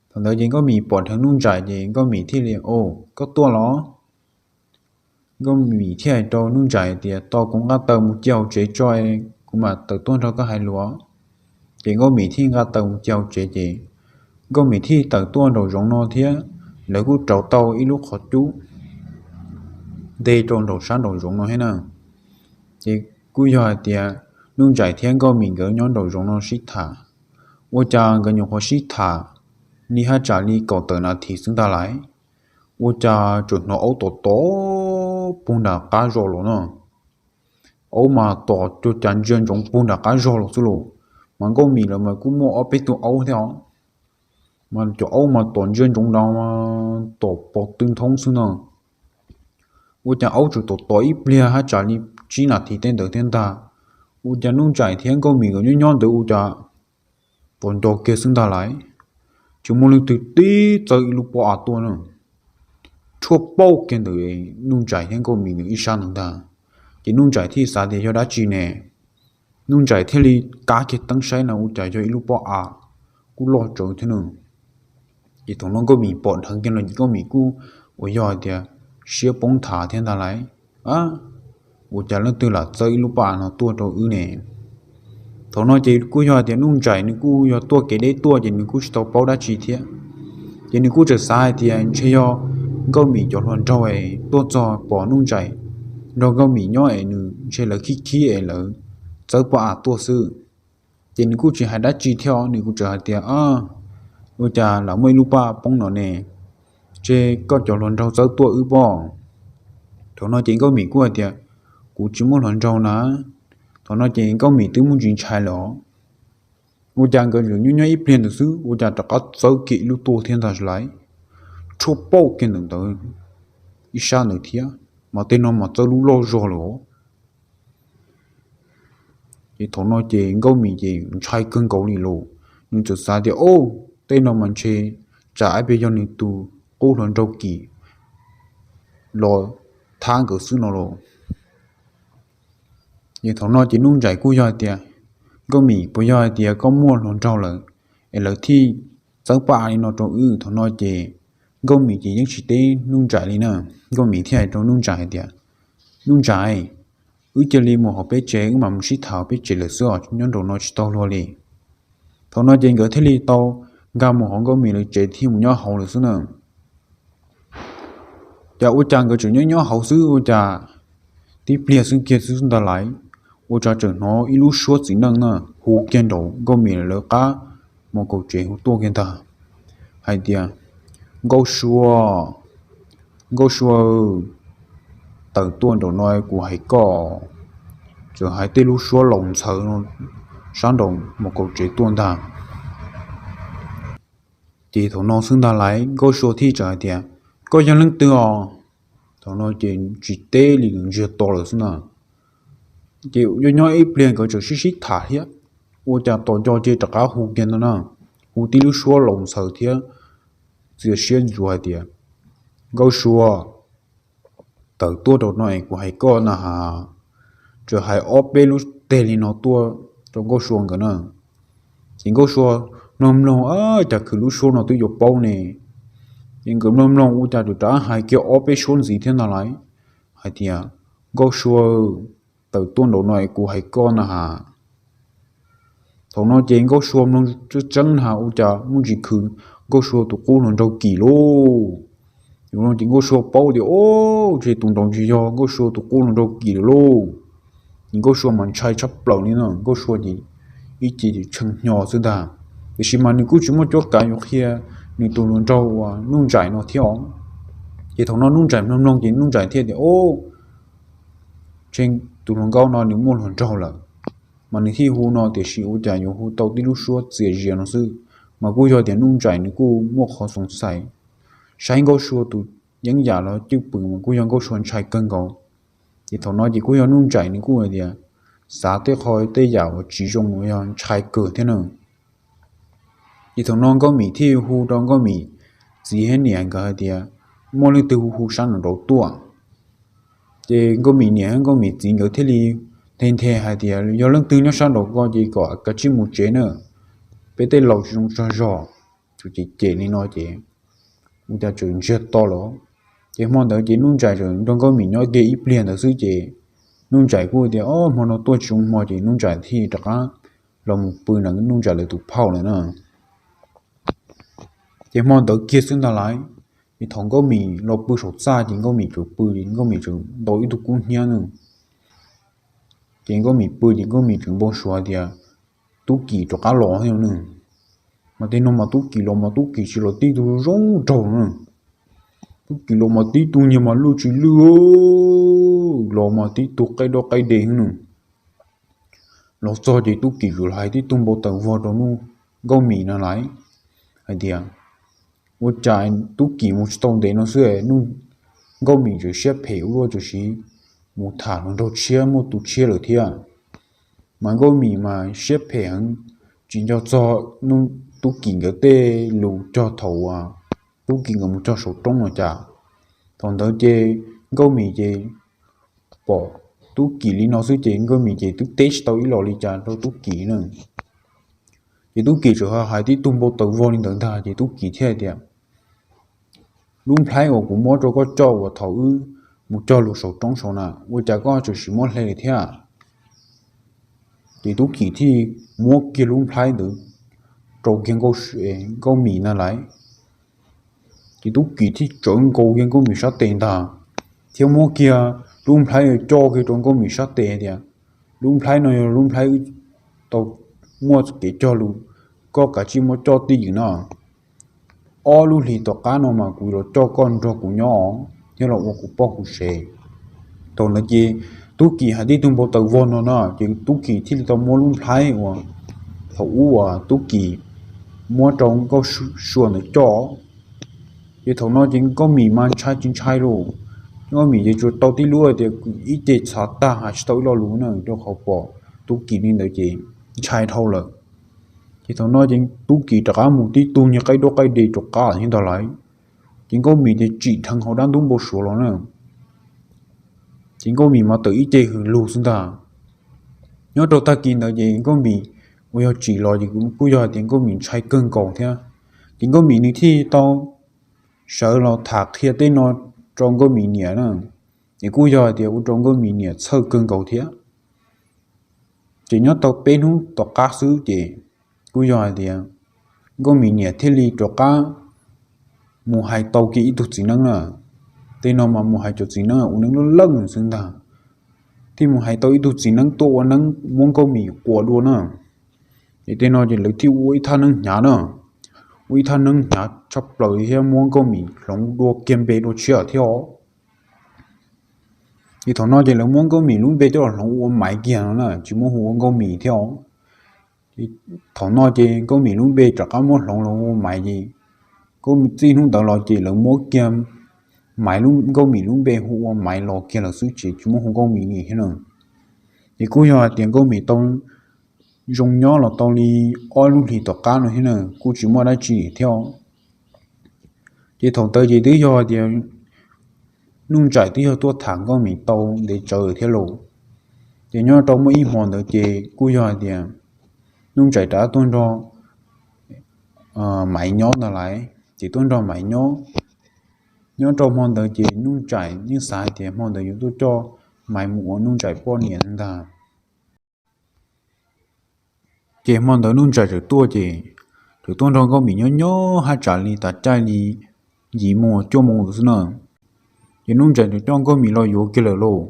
Thaum ntawd ces Nkauj Mim pom dheev Nuj Ntsais ces Nkauj Mim thiaj li, Au, koj tuaj los? Nkauj Mim thiaj hais rau Nuj Ntsais tias, Tos kuv nqa taws mus cia hauv tsev tso, kuv mam tawm tuaj nrog koj hais lus. Ces Nkauj Mim thiaj nqa taws mus cia hauv tsev ces Nkauj Mim thiaj tawm tuaj nraum zoov no thiab. Lawv kuj rauv tau ib lub qhov cub nte rau nraum sab nraum zoov no thiab na. Ces kuj yog hais tias Nuj Ntsais thiab Nkauj Mim nkawd nyob nraum zoov no sib tham. Ua cas nkawd nyuam qhuav sib tham li haj tsam li kaum tawm nas this xwb ntag lais, ua cas tseem hnov aub tom tom puag nram qab zos los no. Aub mas tom cuag cas ntsia ntsoov puag nram qab zos los xwb los. Mas Nkauj Mim lawv mas kuj muaj ob peb tug aub thiab os. Mas cov aub mas tom ntsia ntsoov nrad, tom pos tw nthoob xwb no. Ua cas aub tseem tom tom ib pliag haj tsam li tsib nas this tej ntawd thiab ntag. Ua cas Nuj Ntsais thiab Nkauj Mim nkawd nyob nyob ntawd ua cas tom nco kiag xwb ntag lais, tsis muaj leej twg tib txawb ib lub pob av tuaj na. Tshuaj pauj kiag ntawm Nuj Ntsais thiab Nkauj Mim ntawd ib sab ntawd ntag. Ces Nuj Ntsais thiaj xav tias yog dab tsi ne, Nuj Ntsais thiaj li kav kiag teeb saib no ua cas yog ib lub pob av kuj loj tsawv thiab no. Ces thaum no Nkauj Mim pom dheev kiag no ces Nkauj Mim kuj uas yog hais tias siab poob nthav thiab ntag lais, ua cas leej twg lam txawb ib lub pob av no tuaj rau wb ne? Thaum no ces kuj yog hais tias Nuj Ntsais nws kuj yog tuaj kev deb tuaj ces nws kuj tsis tau paub dab tsi thiab. Ces nws kuj tseem xav hais tias ntshe yog Nkauj Mim cov hluas nraug es tuaj txog pom Nuj Ntsais nrog Nkauj Mim nyob es nws ntshe lawv khib khib es lawv txawb pob av tuaj xwb. Ces nws kuj tsis hais dab tsi thiab, nws kuj tseem hais tias, Ua cas lam muaj ib lub pob av poob no ne? Ntshe koj cov hluas nraug txawb tuaj wb pob. Thaum no ces Nkauj Mim kuj hais tias, Kuv tsis muaj hluas nraug na. Thaum no ces Nkauj Mim twb muaj ntsis ntshai lawm os. Ua cas nkawd tseem nyob nyob ib pliag ntawd xwb ua cas rov qab txawb kiag ib lub tuaj thiab ntag lais, tshuaj pauj kiag ntawm ntawd ib sab ntawd thiab, mas tej no mas txawb lub loj zog lawm os. Ces thaum no ces Nkauj Mim ces ntshai kawg nkaus li los, nws txawm xav tias, Au, tej no mas ntshe tsam ib pliag yog nws tus qub hluas nraug Kim los thab nkawd xwb no los. Ces thaum no ces Nuj Ntsais kuj yog hais tias, Nkauj Mim, puas yog hais tias koj muaj hluas nraug lawm es lawv thiaj txawb pob av li no rau wb? Thaum no ces Nkauj Mim ces yeej tsis teb Nuj Ntsais li na. Nkauj Mim thiaj hais rau Nuj Ntsais hais tias, Nuj Ntsais, wb cia li mus hauv peb tsev, wb mam mus sib tham peb tsev lawm xwb os, nyob nraum no tsis tau luag li. Thaum no ces nkawd thiaj li tau nkag mus hauv Nkauj Mim lawv tsev thiab mus nyob hauv lawm xwb na. Ces ua cas nkawd tseem nyob nyob hauv xwb ua cas tib pliag xwb kiag xwb ntag lais, ua cas tseem hnov ib lub suab txiv neej na hu kiag nraum Nkauj Mim lawv qab mus kaum tsev hu tuaj kiag ntag hais tias, Nkauj Sua, Nkauj Sua, tawm tuaj nraum no kuv hais koj. Txawm hais tej lub suab laus ntxhaws no sab nraum mus kaum tsev tuaj ntag. Ces thaum no xwb ntag lais Nkauj Sua thiaj txawm hais tias, Koj yog leej twg os? Thaum no ces tsis teb li, nws ntsiag to lawm xwb na. Ces nyob nyob ib pliag nkawd tseem sib sib tham thiab, ua cas tos nco ces rov qab hu kiag ntag na, hu tib lub suab laus ntxhaws thiab txias siab ntsuav hais tias, Nkauj Sua, tawm tuaj rau no es kuv hais koj na has. Txawm hais ob peb lub teg li no tuaj rau Nkauj Sua nkawd na. Ces Nkauj Sua mloog mloog, Cas khwv lub suab no twb yuav paub ne? Ces nkawd mloog mloog ua cas txawm rov hais kiag ob peb suab ntxiv thiab ntag lais hais tias, Nkauj Sua, tawm tuaj nraum no es kuv hais koj na has. Thaum no ces Nkauj Sua mloog tseeb tseeb na has ua cas muaj ntsis khwv Nkauj Sua tus qub hluas nraug Kim lauj. Thaum no ces Nkauj Sua paub tias, Au, ces tus nraud ces yog Nkauj Sua tus qub hluas nraug Kim lawm lauj. Ces Nkauj Sua mas ntshai tshaj plaws li no, Nkauj Sua ces ib ce tshee hnyo xwb ntag. Tiam sis mas nws kuj tsis muaj cuab kav yuav qhia nws tus hluas nraug uas Nuj Ntsais no thiab os. Ces thaum no Nuj Ntsais mloog mloog ces Nuj Ntsais thiaj tias, Au, Ntshe tus hluas nkauj no nws muaj hluas nraug lawm, mas nws thiaj hu no, tiam sis ua cas yuav hu tau tib lub suab txias zias no xwb. Mas kuj yog tias Nuj Ntsais nws kuj muaj qhov xoov xais, saib Nkauj Sua tus yeeb yam los cwj pwm mas kuj yog Nkauj Sua ntshai kawg nkaus. Ces thaum no ces kuj yog Nuj Ntsais nws kuj hais tias xav tej qho tej yam uas tsis zoo uas yog ntshai kawg thiab na. Ces thaum no Nkauj Mim thiaj hu rau Nkauj Mim txiv thiab niam nkawd hais tias muaj leej twg hu hu sab nraud tuaj. Ces Nkauj Mim niam thiab Nkauj Mim txiv nkawd thiaj li nthe nthe hais tias yog leej twg nyob sab nraud ko ces kom kav tsij mus tsev na, peb tej laus tsis zoo tsaug zog. Txawm cem cem li no ces ua cas txawm ntsiag to lawm. Ces hmo ntawd ces Nuj Ntsais txawm nrog Nkauj Mim nyob kiag ib pliag ntawd xwb ces Nuj Ntsais kuj tias o hmo no tuaj tsis zoo hmo ces Nuj Ntsais thiaj rov qab los mus pw ntawm Nuj Ntsais lawv tus phauj lawm na. Ces hmo ntawd kiag xwb ntag lauj, ces thaum Nkauj Mim los pw saum txaj ces Nkauj Mim txawm pw, Nkauj Mim txawm ntaus ib tug kub hnyiab na. Ces Nkauj Mim pw ces Nkauj Mim tseem npau suav tias Tub Kim rov qab los thiab ne. Mas tej no mas Tub Kim los mas Tub Kim tsis los tib tug zoo nraug na. Tub Kim los mas tib tug niag mas lwj tsis lwj, los mas tib tug qaij dab qaij de xwb ne. Los txog ces Tub Kim txawm hais tib tug npau taws vog rau Nkauj Mim no lauj, hais tias ua cas Tub Kim mus tsis tau ntev no xwb, Nkauj Mim txawm siab phem ua luaj, txawm mus tham hluas nraug tshiab muaj tus tshiab lawm thiab. Mas Nkauj Mim mas siab phem heev, tsis nco txog Tub Kim nkawd tej lus cog thaum uas Tub Kim nkawd mus cog saum roob no cas. Thaum ntawd ces Nkauj Mim ces pom Tub Kim li no xwb ces Nkauj Mim ces twb teb tsis tau ib los li cas rau Tub Kim na. Ces Tub Kim txawm hais tib tug npau taws vog li ntawd ntag ces Tub Kim thiaj tias, Lub nplhaib uas kuv muab rau koj coj uas thaum wb mus cog lus saum roob saud na, ua cas koj tseem tsis muab hle li thiab? Ces Tub Kim thiaj muab kiag lub nplhaib ntawd rau kiag Nkauj Mim na lauj. Ces Tub Kim thiaj tsawv nkaus kiag Nkauj Mim sab tes ntag, thiab muab kiag lub nplhaib coj kiag rau Nkauj Mim sab tes tias, Lub nplhaib no yog lub nplhaib wb tau muaj kev cog lus, koj kav tsij muab coj twj ywm no. Ob lub hlis tom qab no mas kuv los coj koj nrog kuv nyob thiab los ua kuv poj kuv sev. Thaum ntawd ces Tub Kim hais tib tug npau taws vog no na ces Tub Kim thiaj li tau muab lub nplhaib uas thaum ub uas Tub Kim muab rau Nkauj Sua ntawd coj. Ces thaum no ces Nkauj Mim mas ntshai tsis ntshai lauj, Nkauj Mim ces tsuas tau tib lub tias ib ce txhav tag hais tsis tau ib lo lus na, rau qhov pom Tub Kim li ntawd ces ntshai dhau lawm. Ces thaum no ces Tub Kim rov qab mus tib tug niag qaij dab qaij de rov qab thiab ntag lauj. Ces Nkauj Mim ces tsim dheev hauv dab ntub npau suav los na. Ces Nkauj Mim mas tawm ib ce hws lug xwb ntag. Nyob rau tag kis ntawd ces Nkauj Mim uas yog tsim los ces kuj yog hais tias Nkauj Mim ntshai kawg nkaus thiab. Ces Nkauj Mim nws thiaj tau sawv los tham qhia tej no rau Nkauj Mim niam na. Ces kuj yog hais tias ua rau Nkauj Mim niam txhawj kawg nkaus thiab. Ces nyob tau peb hnub tom qab xwb ces kuj yog hais tias Nkauj Mim niam thiaj li rov qab mus hais tau kiag ib tug txiv neeb na. Tej no mas mus hais cov txiv neeb ua neeb loj leej xwb ntag, thiaj mus hais tau ib tug txiv neeb tuaj ua neeb muab Nkauj Mim quas dua na. Ces tej no ces lawv thiaj ua ib thaj neeb hnyav na, ua ib thaj neeb hnyav tshaj plaws thiab muab Nkauj Mim hloov dua kiag npe dua tshiab thiab os. Ces thaum no ces lawv muab Nkauj Mim lub npe coj los hloov ua Maiv kiag no na, tsis muab hu ua Nkauj Mim thiab os. Thaum no ces Nkauj Mim lub npe rov qab muab hloov los ua Maiv ces, txij hnub ntawd los ces lawv muab kiag Maiv, Nkauj Mim lub npe hu ua Maiv los kiag lawm xwb ces tsis muab hu Nkauj Mim li thiab na. Ces kuj yog hais tias Nkauj Mim tau zoo nyob los tau li ob lub hlis tom qab no thiab na, kuj tsis muaj dab tsi thiab os. Ces thaum ntawd ces twb yog hais tias Nuj Ntsais twb yog tuaj tham Nkauj Mim tau ntev tsawv lawm thiab lauj. Ces nyob rau muaj ib hmo ntawd ces kuj yog hais tias Nuj Ntsais rov qab tuaj nrog Maiv nyob ntag lauj. Ces tuaj nrog Maiv nyob, nyob rau hmo ntawd ces Nuj Ntsais yeej xav hais tias hmo ntawd yuav tuaj coj Maiv mus ua Nuj Ntsais poj niam ntag. Ces hmo ntawd Nuj Ntsais txawm tuaj ces txawm tuaj nrog Nkauj Mim nyob nyob haj tsam li tas caij li yim moo cuaj moo ntawd xwb na. Ces Nuj Ntsais txawm coj Nkauj Mim los yuav kiag lawm lauj.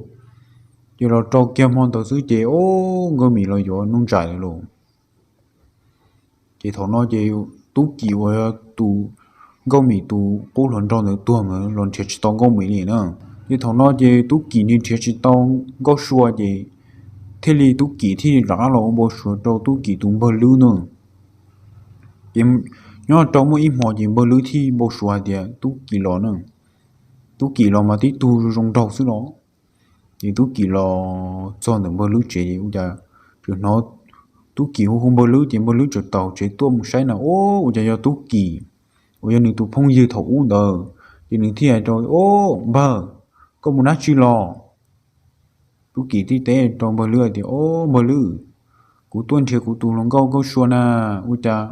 Ces los rau kiag hmo ntawd xwb ces o, Nkauj Mim los yuav Nuj Ntsais lawm lauj. Ces thaum no ces Tub Kim uas yog tus Nkauj Mim tus qub hluas nraug ntawd tuag ntawd los nrhiav tsis tau Nkauj Mim li na. Ces thaum no ces Tub Kim nws nrhiav tsis tau Nkauj Sua ces thiaj li Tub Kim thiaj li rov qab los ua npau suav rau Tub Kim tus npawg Lwb no. Ces nyob rau muaj ib hmo ces npawg Lwb thiaj npau suav hais tias Tub Kim los na, Tub Kim los mas tib tug zoo nraug xwb los. Ces Tub Kim los txog ntawm npawg Lwb tsev ces ua cas tseem hnov Tub Kim hu hu npawg Lwb ces npawg Lwb tseem tawm tsev tuaj mus saib na, o, ua cas yog Tub Kim uas yog nws tus phooj ywg thaum ub ntawd. Ces nws thiaj hais rau, o, npawg, koj mus dab tsi los? Tub Kim thiaj teb rau npawg Lwb hais tias, o, npawg Lwb, kuv tuaj nrhiav kuv tus hluas nkauj Nkauj Sua na, ua cas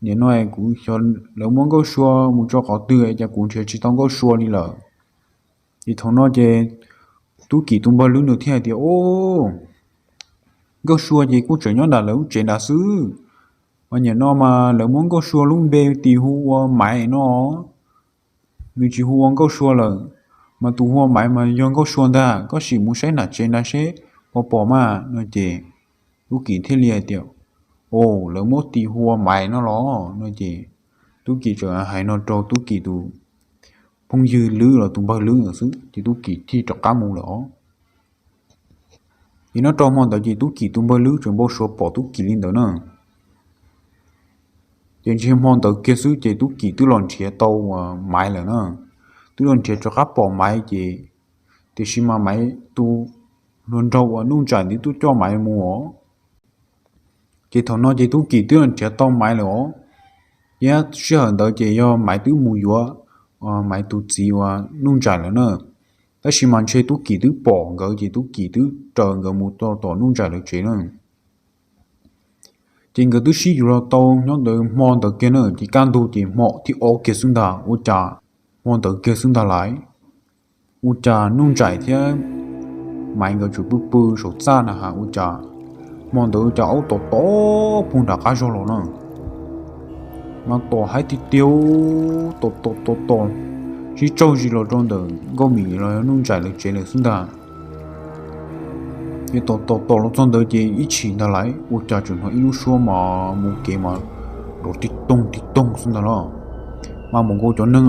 nim no kuv xyov lawv muab Nkauj Sua mus tso qhov twg cas kuv nrhiav tsis tau Nkauj Sua li lawm. Ces thaum no ces Tub Kim tus npawg Lwb nws thiaj hais tias, o, Nkauj Sua ces kuj tseem nyob nram lawv lub tsev nrad xwb, mas nim no mas lawv muab Nkauj Sua lub npe tis hu ua Maiv no, nws tsis hu ua Nkauj Sua lawm, mas tus hu ua Maiv mas yog Nkauj Sua ntag, koj sim mus saib nram tsev nrad seb puas pom mas no. Ces Tub Kim thiaj li hais tias, o, lawv muab tis hu ua Maiv no los no. Ces Tub Kim tseem hais no rau Tub Kim tus phooj ywg Lwb los tus npawg Lwb ntawd xwb ces Tub Kim thiaj rov qab mus lawm os. Ces nyob rau hmo ntawd ces Tub Kim tus npawg Lwb tseem npau suav pom Tub Kim li ntawd na. Ces ntshe hmo ntawd kiag xwb ces Tub Kim twb los nrhiav tau Maiv lawm na, twb los nrhiav rov qab pom Maiv ces, tiam sis mas Maiv tus hluas nraug uas Nuj Ntsais ntawd twb coj Maiv mus os. Ces thaum no ces Tub Kim twb los nrhiav tau Maiv lawm os, thiab sij hawm ntawd ces yog Maiv twb mus yuav Maiv tus txiv uas Nuj Ntsais lawm na. Tab sis mas ntshe Tub Kim twb pom nkawd ces Tub Kim twb raws nkawd mus txog tom Nuj Ntsais lawv tsev na. Ces nkawd twb sib yuav los tau nyob ntawd hmo ntawd kiag na, ces kaj ntug ces hmo thib ob kiag xwb ntag, ua cas hmo ntawd kiag xwb ntag lais, ua cas Nuj Ntsais thiab Maiv nkawd tseem pw pw saum txaj na has, ua cas hmo ntawd ua cas aub tom tom puag nram qab zog los na, mas tom haib tiag tiag, tom tom tom tom, sib tsaug zis los rau ntawm Nkauj Mim los yog Nuj Ntsais lawv tsev lawm xwb ntag. Ces tom tom tom los txog ntawd ces ib chim ntag lais ua cas tseem hnov ib lub suab mas mus kev mas nrov tig toog tig toog xwb ntag los. Mas mus nkaus cov neeg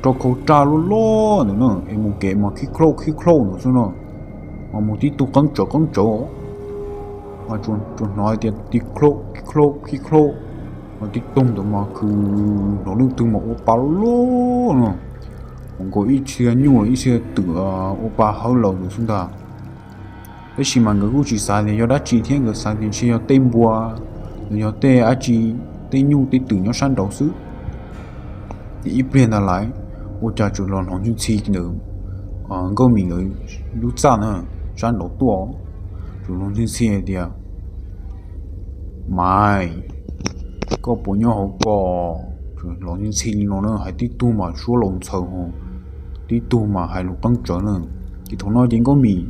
rau khau raj loj loj ntawd na, es mus kev mas khib khlauj khib khlauj ntawd xwb no, mas mus tib tug qeeb tsawv qeeb tsawv os. Mas tsuas hnov hais tias tig khlauj khib khlauj khib khlauj, mas tig toog ntawd mas khwv hnov leej twg mas ua pa loj loj no, mus nkaus ib txhia nyuj los ib txhia twm ua pa hawb laws ntawd xwb ntag. Tab sis mas nkawd kuj tsis xav tias yog dab tsi thiab, nkawd xav tias ntshe yog tej npua los yog tej dab tsi, tej nyuj tej twm nyob sab nraud xwb. Ces ib pliag ntag lais, ua cas tseem los hnov ntxhi ntxhi ntawm Nkauj Mim nkawd lub txaj na, sab nraud tuaj, tseem los ntxhi ntxhi hais tias, Maiv, koj puas nyob hauv ko? Tseem los ntxhi ntxhi li no na, hais tib tug mas suab laus ntxhaws, tib tug mas hais lus qeeb tsawv na. Ces thaum no ces Nkauj Mim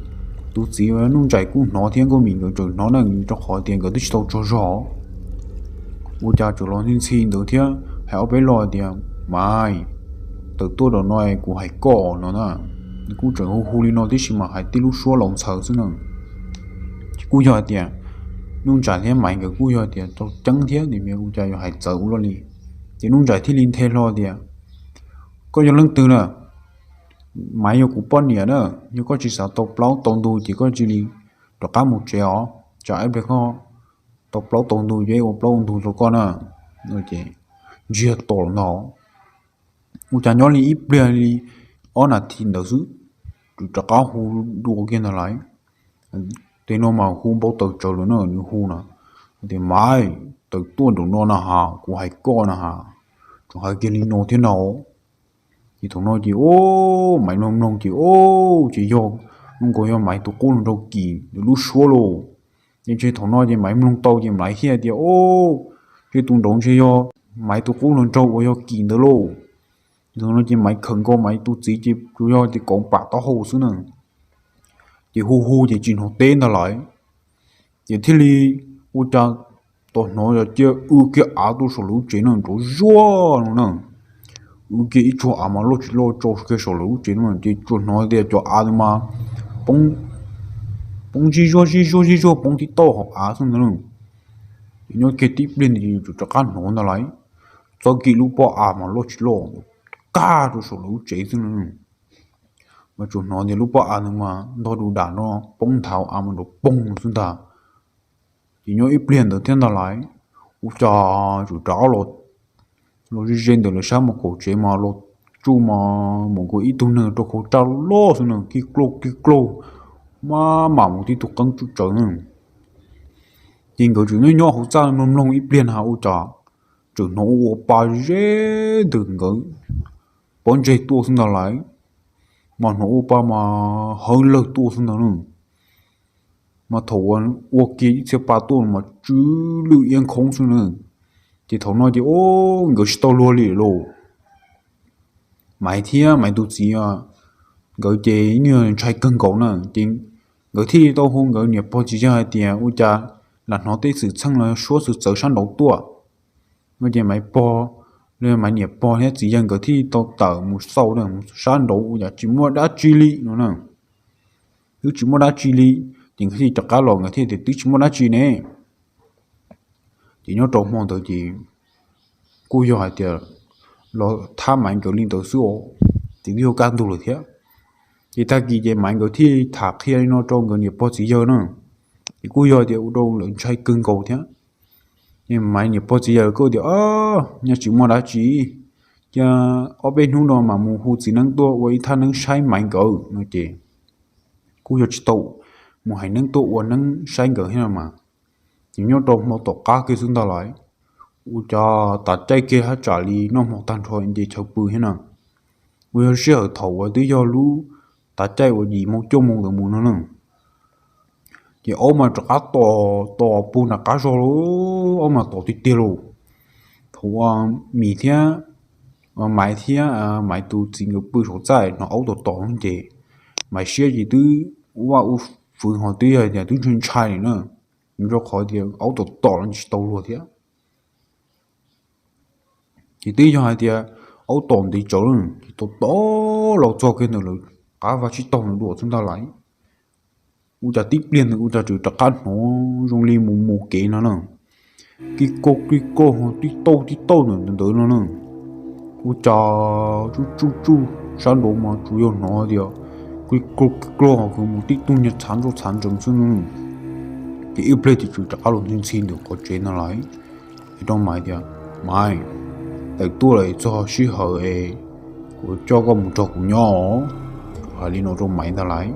tus txiv Nuj Ntsais kuj hnov thiab Nkauj Mim nkawd tseem hnov na, rau qhov tias nkawd twb tsis tau tsaug zog. Ua cas tseem los ntxhi ntxhi ntawd thiab hais ob peb lo tias, Maiv, tawm tuaj nram no kuv hais koj no na. Nws kuj tseem hu hu li no tib si mas hais tib lub suab laus ntxhaws xwb na. Ces kuj yog hais tias Nuj Ntsais thiab Maiv nkawd kuj yog tias tau ceeb thiab, ua cas yuav hais txawv ua luaj li. Ces Nuj Ntsais thiaj li nthe hlo tias, Koj yog leej twg na? Maiv yog kuv poj niam na, yog koj tsis xav tau plaub tau ntug ces koj cia li rov qab mus tsev os, tsam ib pliag koj tau plaub tau ntug ces ua plaub ua ntug rau koj na. Ces ntsiag to ntag. Ua cas nyob li ib pliag li ob nas this ntawd xwb, tseem rov qab hu dua kiag ntag lais. Tej no mas hu npau taws tsawv lawm na, nws hu na, tias, Maiv, tawm tuaj nram no na has, kuv hais koj na has. Tseem hais kiag li no thiab na. Ces thaum no ces o, Maiv mloog mloog ces o, ces yog, nkaus yog Maiv tus qub hluas nraug Kim nws lub suab lauj. Ces ntshe thaum no ces Maiv mloog tau ces Maiv thiaj tias, O, ntshe tus nraud ntshe yog Maiv tus qub hluas nraug uas yog Kim ntawd lauj. Thaum no ces Maiv khawm nkaus Maiv tus txiv ces tsuas yog tias kauv pam taub hau xwb na. Ces hu hu ces tsis hnov teb ntag lais. Ces thiaj li ua cas tos hnov cia w kiag av tuaj saum lawv lub tsev na, nrov zuag no na. W kiag ib tsuag av mas loj tsis loj tso kiag saum lawv lub tsev no, ces tsuas hnov tias cov av ntawd mas poob, poob zij zuag zij zuag zij zuag poob tib tauj hauv av xwb ntag. Ces nyob kiag tib pliag ntawd ces yuav tsum rov qab hnov ntag lais, txog kiag lub pob av mas loj tsis loj, kaj rau saum lawv lub tsev xwb na. mas tsuas hnov tias lub pob av ntawd mas ntog du dam no poob nthav av mas nrov poog xwb ntag. Ces nyob ib pliag ntawd thiab ntag lais, ua cas tsuas rov qab los, los ze ze ntawm lawv sab mus kaum tsev mas los tsuj mas mus nkaus ib tug neeg rau khau raj loj xwb na, kig klauj kig klauj, maj mam mus tib tug qeeb tsuj tsawv na. Ces nkawd tseem nyob nyob hauv txaj mloog mloog ib pliag na ua cas tseem hnov ua pa ze ntawm nkawd pob ntseg tuaj xwb ntag lais, mas hnov ua pa mas hawv lawg tuaj xwb ntag na. Mas thaum ua kiag ib txhia pa tuaj mas tsw lwj iab nkhoos xwb na. Ces thaum no ces o, nkawd tsis tau luag li lauj. Maiv thiab Maiv tus txiv nkawd ces yeej ntshai kawg nkaus na, ces nkawd thiaj li tau hu nkawd niam pog txiv yawg hais tias ua cas lam hnov tej xwm txheej los suab xwm txawv sab nraud tuaj no. Ces Maiv pog, Maiv niam pog thiab txiv yawg nkawd thiaj li tau tawm mus xauj na, mus sab nraud ua cas tsis muaj dab tsi li no na. Twb tsis muaj dab tsi li, ces nkawd thiaj rov qab los nkawd thiaj tias twb tsis muaj dab tsi ne. Ces nyob rau hmo ntawd ces kuj yog hais tias los thab Maiv nkawd li ntawd xwb os, ces twb yog kaj ntug lawm thiab. Ces tag kis ces Maiv nkawd thiaj tham qhia li no rau nkawd niam pog txiv yawg na, ces kuj yog tias ua rau lawv ntshai kawg nkaus thiab. Ces Maiv niam pog txiv yawg kuj tias, Nyaj tsis muaj dab tsi, cia ob peb hnub no mas mus hu txiv neeb tuaj ua ib thaj neeb saib Maiv nkawd no ces kuj yog tsis tau mus hais neeb tuaj ua neeb saib nkawd thiab no mas. Ces nyob rau hmo tom qab kiag xwb ntag lais, ua cas tas caij kiag hab tsam li noj hmo tag nrho nce chaw pw thiab na. Ua yog sij hawm thaum uas twb yog lub tas caij uas yim moo cuaj moo ntawd mus no na. Ces aub mas rov qab tom tom puag nram qab zog lauj, aub mas tom tiag tiag lauj. Thaum uas Mim thiab Maiv thiab Maiv tus txiv nkawd pw saum txaj hnov aub tom tom ces Maiv siab ces twb ua vaj ua fwv ho twb yog tias twb ntshai ntshai li na, rau qhov tias aub tom tom los tsis tau luag thiab. Ces twb yog hais tias aub tom ntev tsawv lawm ces tom tom los txog kiag ntawm lawv qab vaj tsib taug ntawd dua xwb ntag lais. Ua cas tib pliag ntawd ua cas tseem rov qab hnov zoo li mus mus kev no na, kij kauj kij kauj ho tib tauj tib tauj ntawm ntawd no na. Ua cas tsuj tsuj tsuj sab nraud mas tsuas yog hnov tias kij kauj kij kauj ho kws mus tib tug niag txhav ntsoj txhav ntsees xwb no. Ces ib pliag ces tseem rov qab los ntxhi ntxhi ntawm qhov tsev no lais. Ces rau Maiv tias, Maiv, tawm tuaj lawm txog sij hawm es kuv coj koj mus nrog kuv nyob os. Hais li no rau Maiv ntag lais.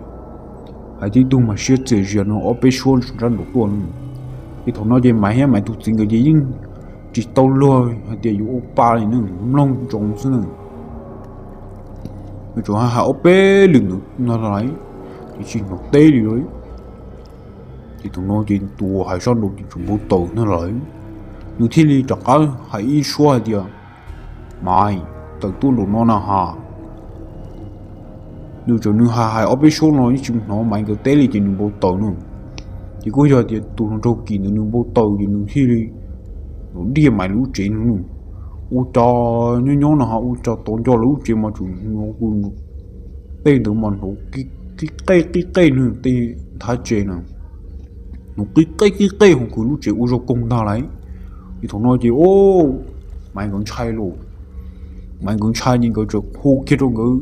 Hais tib tug mas siab txias zias no ob peb suab ntsaj nraud tuaj na. Ces thaum no ces Maiv thiab Maiv tus txiv nkawd ces yeej tsis tau luag hais tias yuav ua pa li na, mloog ntsoov xwb na. Nws tsuas hais ob peb lwm ntawd no lais, ces tsis hnov teb li. Ces thaum no ces tus hais sab nraud ces tsuas npau taws ntag lais, nws thiaj li rov qab hais ib suab hais tias, Maiv, tawm tuaj nraum no na ha. Nws tseem nws hais hais ob peb suab no yeej tsis hnov Maiv nkawd teb li ces nws npau taws na. Ces kuj yog tias tus hluas nraug Kim ntawd nws npau taws ces nws thiaj li los diaj Maiv lub tsev no. Ua cas nyob nyob no ho ua cas tos nco lawv lub tsev mas tseem hnov tej ntawd mas hnov qib qej qib qej no tej nthab tsev na, hnov qib qej qib qej ho kws lub tsev ua zoo koog ntag lais. Ces thaum no ces o, Maiv nkawd ntshai lauj. Maiv nkawd ntshai ces nkawd tseem hu kiag rau nkawd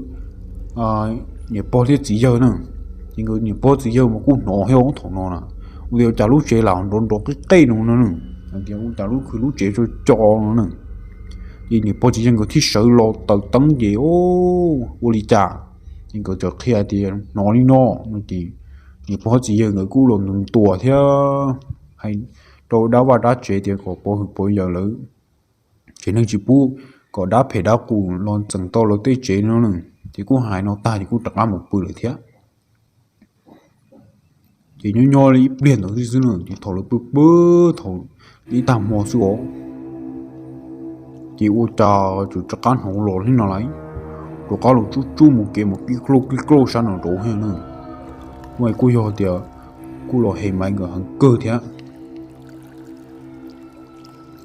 niam pog thiab txiv yawg na. Ces nkawd niam pog txiv yawg mas kuj hnov thiab thaum no na, ua tias cas lub tsev lam nrov nrov qib qej no no na, hais tias ua cas lub khw lub tsev co co no na. Ces niam pog txiv yawg nkawd thiaj sawv los taws teeb ces o, ua li cas, ces nkawd txawm qhia tias hnov li no no ces niam pog txiv yawg nkawd kuj los ntuas ntuas thiab hais rau dab vaj dab tsev tias kom pov hwm pov yawm lawv, tsev neeg tsis pub kom dab phem dab qus los txeem tau lawv tej tsev no na. Ces kuj hais no tag ces kuj rov qab mus pw lawm thiab. Ces nyob nyob li ib pliag ntawd xwb na, ces thaum lawv pw pw thaum ib tag hmo xwb os, ces ua cas tseem rov qab hnov los li no lais, rov qab los tsuj tsuj mus kev mus qib klauj qib klauj sab nraud thiab na. Ua kuj yog tias kuj los hem Maiv nkawd heev kawg thiab.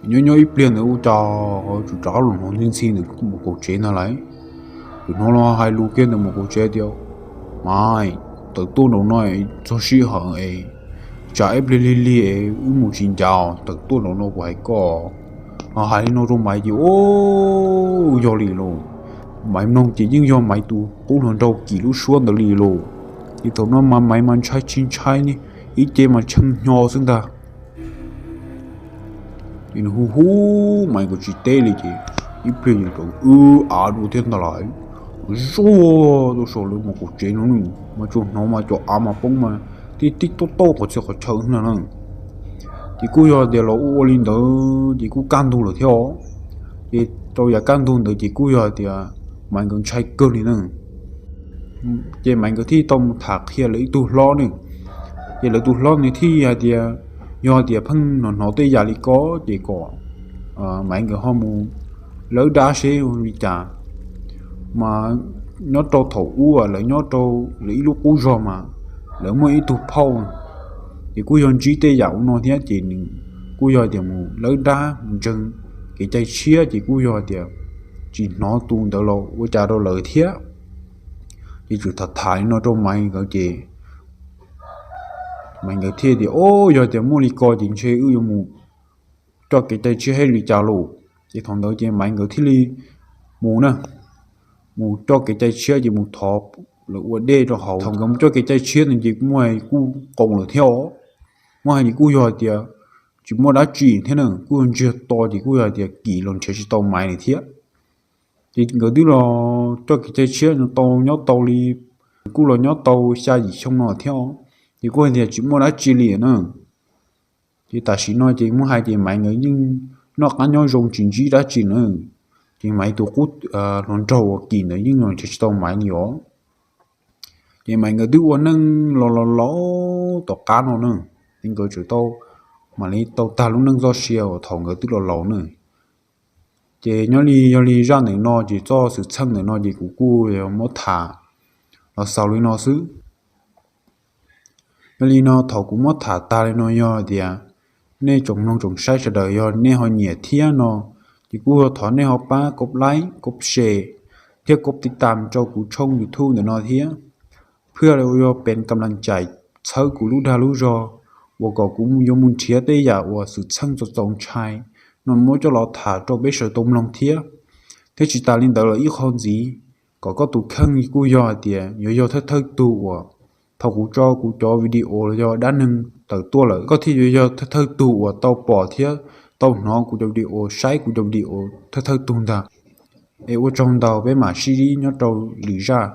Nyob nyob ib pliag ntawd ua cas tseem rov qab los hnov ntxhi ntxhi ntawm mus kaum tsev ntag lais. Tseem hnov los hais lus kiag ntawm mus kaum tsev tias, Maiv, tawm tuaj nraum no txog sij hawm es tsam ib pliag lig lig es wb mus tsis ncav, tawm tuaj nraum no kuv hais koj. Ho hais li no rau Maiv ces o, yog li lauj. Maiv mloog ces yeej yog Maiv tus qub hluas nraug Kim lub suab ntawd li lauj. Ces thaum no mas Maiv mas ntshai tsis ntshai ne, ib ce mas tshee hnyo xwb ntag. Ces nws hu hu Maiv nkawd tsis teb li ces ib pliag ces txawm wb av dua thiab ntag lauj. Zuaj tuaj saum lawv mus kaum tsev no mas tsuas hnov mas cov av mas poob mas tib tib tauj tauj qhov txhia qhov chaw na. Ces kuj yog tias los ua ua li ntawd ces kuj kaj ntug lawm thiab os. Ces rau yav kaj ntug ntawd ces kuj yog tias Maiv nkawd ntshai kawg li na. Ces Maiv nkawd thiaj tau mus tham qhia lawv ib tug hlob ne. Ces lawv tus hlob nws thiaj hais tias yog tias pheej hnov hnov tej yam li ko ces kom Maiv nkawd ho mus lawb dab seb li cas. Mas nyob rau thaum ub lawv nyob rau lawv ib lub qub zog mas lawv muaj ib tug phauj, ces kuj yog ntsib tej yam ua no thiab ces nws kuj yog tias mus lawb dab mus ntseeg kev cai tshiab ces kuj yog tias tsis hnov tus ntawd los ua cas rau lawv thiab. Ces txawm tham tham li no rau Maiv nkawd ces Maiv nkawd thiaj tias, o, yog tias muaj li ko ces ntshe wb yuav mus coj kev cai tshiab thiaj li cas lauj. Ces thaum ntawd ces Maiv nkawd thiaj li mus na, mus coj kev cai tshiab ces mus thov lawv ua dej rau hauv. Thaum nkawd mus coj kev cai tshiab ntawd ces muaj hais kuj qoos lawm thiab os. Muaj hais ces kuj yog hais tias tsis muaj dab tsi thiab na, kuj yog ntsiag to ces kuj yog hais tias Kim los nrhiav tsis tau Maiv li thiab. Ces nkawd twb los coj kev cai tshiab no tau nyob tau li, kuj los nyob tau xya yim xyoo no thiab os. Ces kuj hais tias tsis muaj dab tsi li na. Ces tam sim no ces muab hais ces Maiv nkawd yeej noj qab nyob zoo tsis ntsib dab tsi na. Ces Maiv tus qub hluas nraug uas Kim ntawd yeej los nrhiav tsis tau Maiv li os. Ces Maiv nkawd twb ua neej los los laus tom qab no na, ces nkawd tseem tau mam li tau tag lub neej txoj sia uas thaum nkawd twb los laus na. Ces nyob li yog li zaj ntawm no ces txoj xwm txheej ntawm no ces kuv kuj muab tham los xaus li no xwb. Yog li no thaum kuv muab tham tag li no yog tias nej tsoom mloog tsoom saib sawv daws yog nej ho nyiam thiab no, ces kuj thov nej ho pab kob like, kob share thiab kob tiv tam rau kuv tshooj YouTube ntawm no thiab, phwj li uas yog pes kam las cais txhawb kuv lub dag lub zog uas kom kuv yuav mus nrhiav tej yam uas xwm txheej txaus txaus ntshai no muab coj los tham rau peb sawv tau mloog thiab. Thiab tsis tas li ntawd los ib qho ntxiv, kom koj tus kheej kuj yog hais tias yuav yog thawj thawj tug uas thaum kuv tso kuv cov video los yog dab neeg tawm tuaj lawm koj thiaj yuav yog thawj thawj tug uas tau pom thiab tau hnov kuv cov video, saib kuv cov video thawj thawj tug ntag. Es ua tsaug ntau, peb mam sib ntsib nyob rau lwm zaj.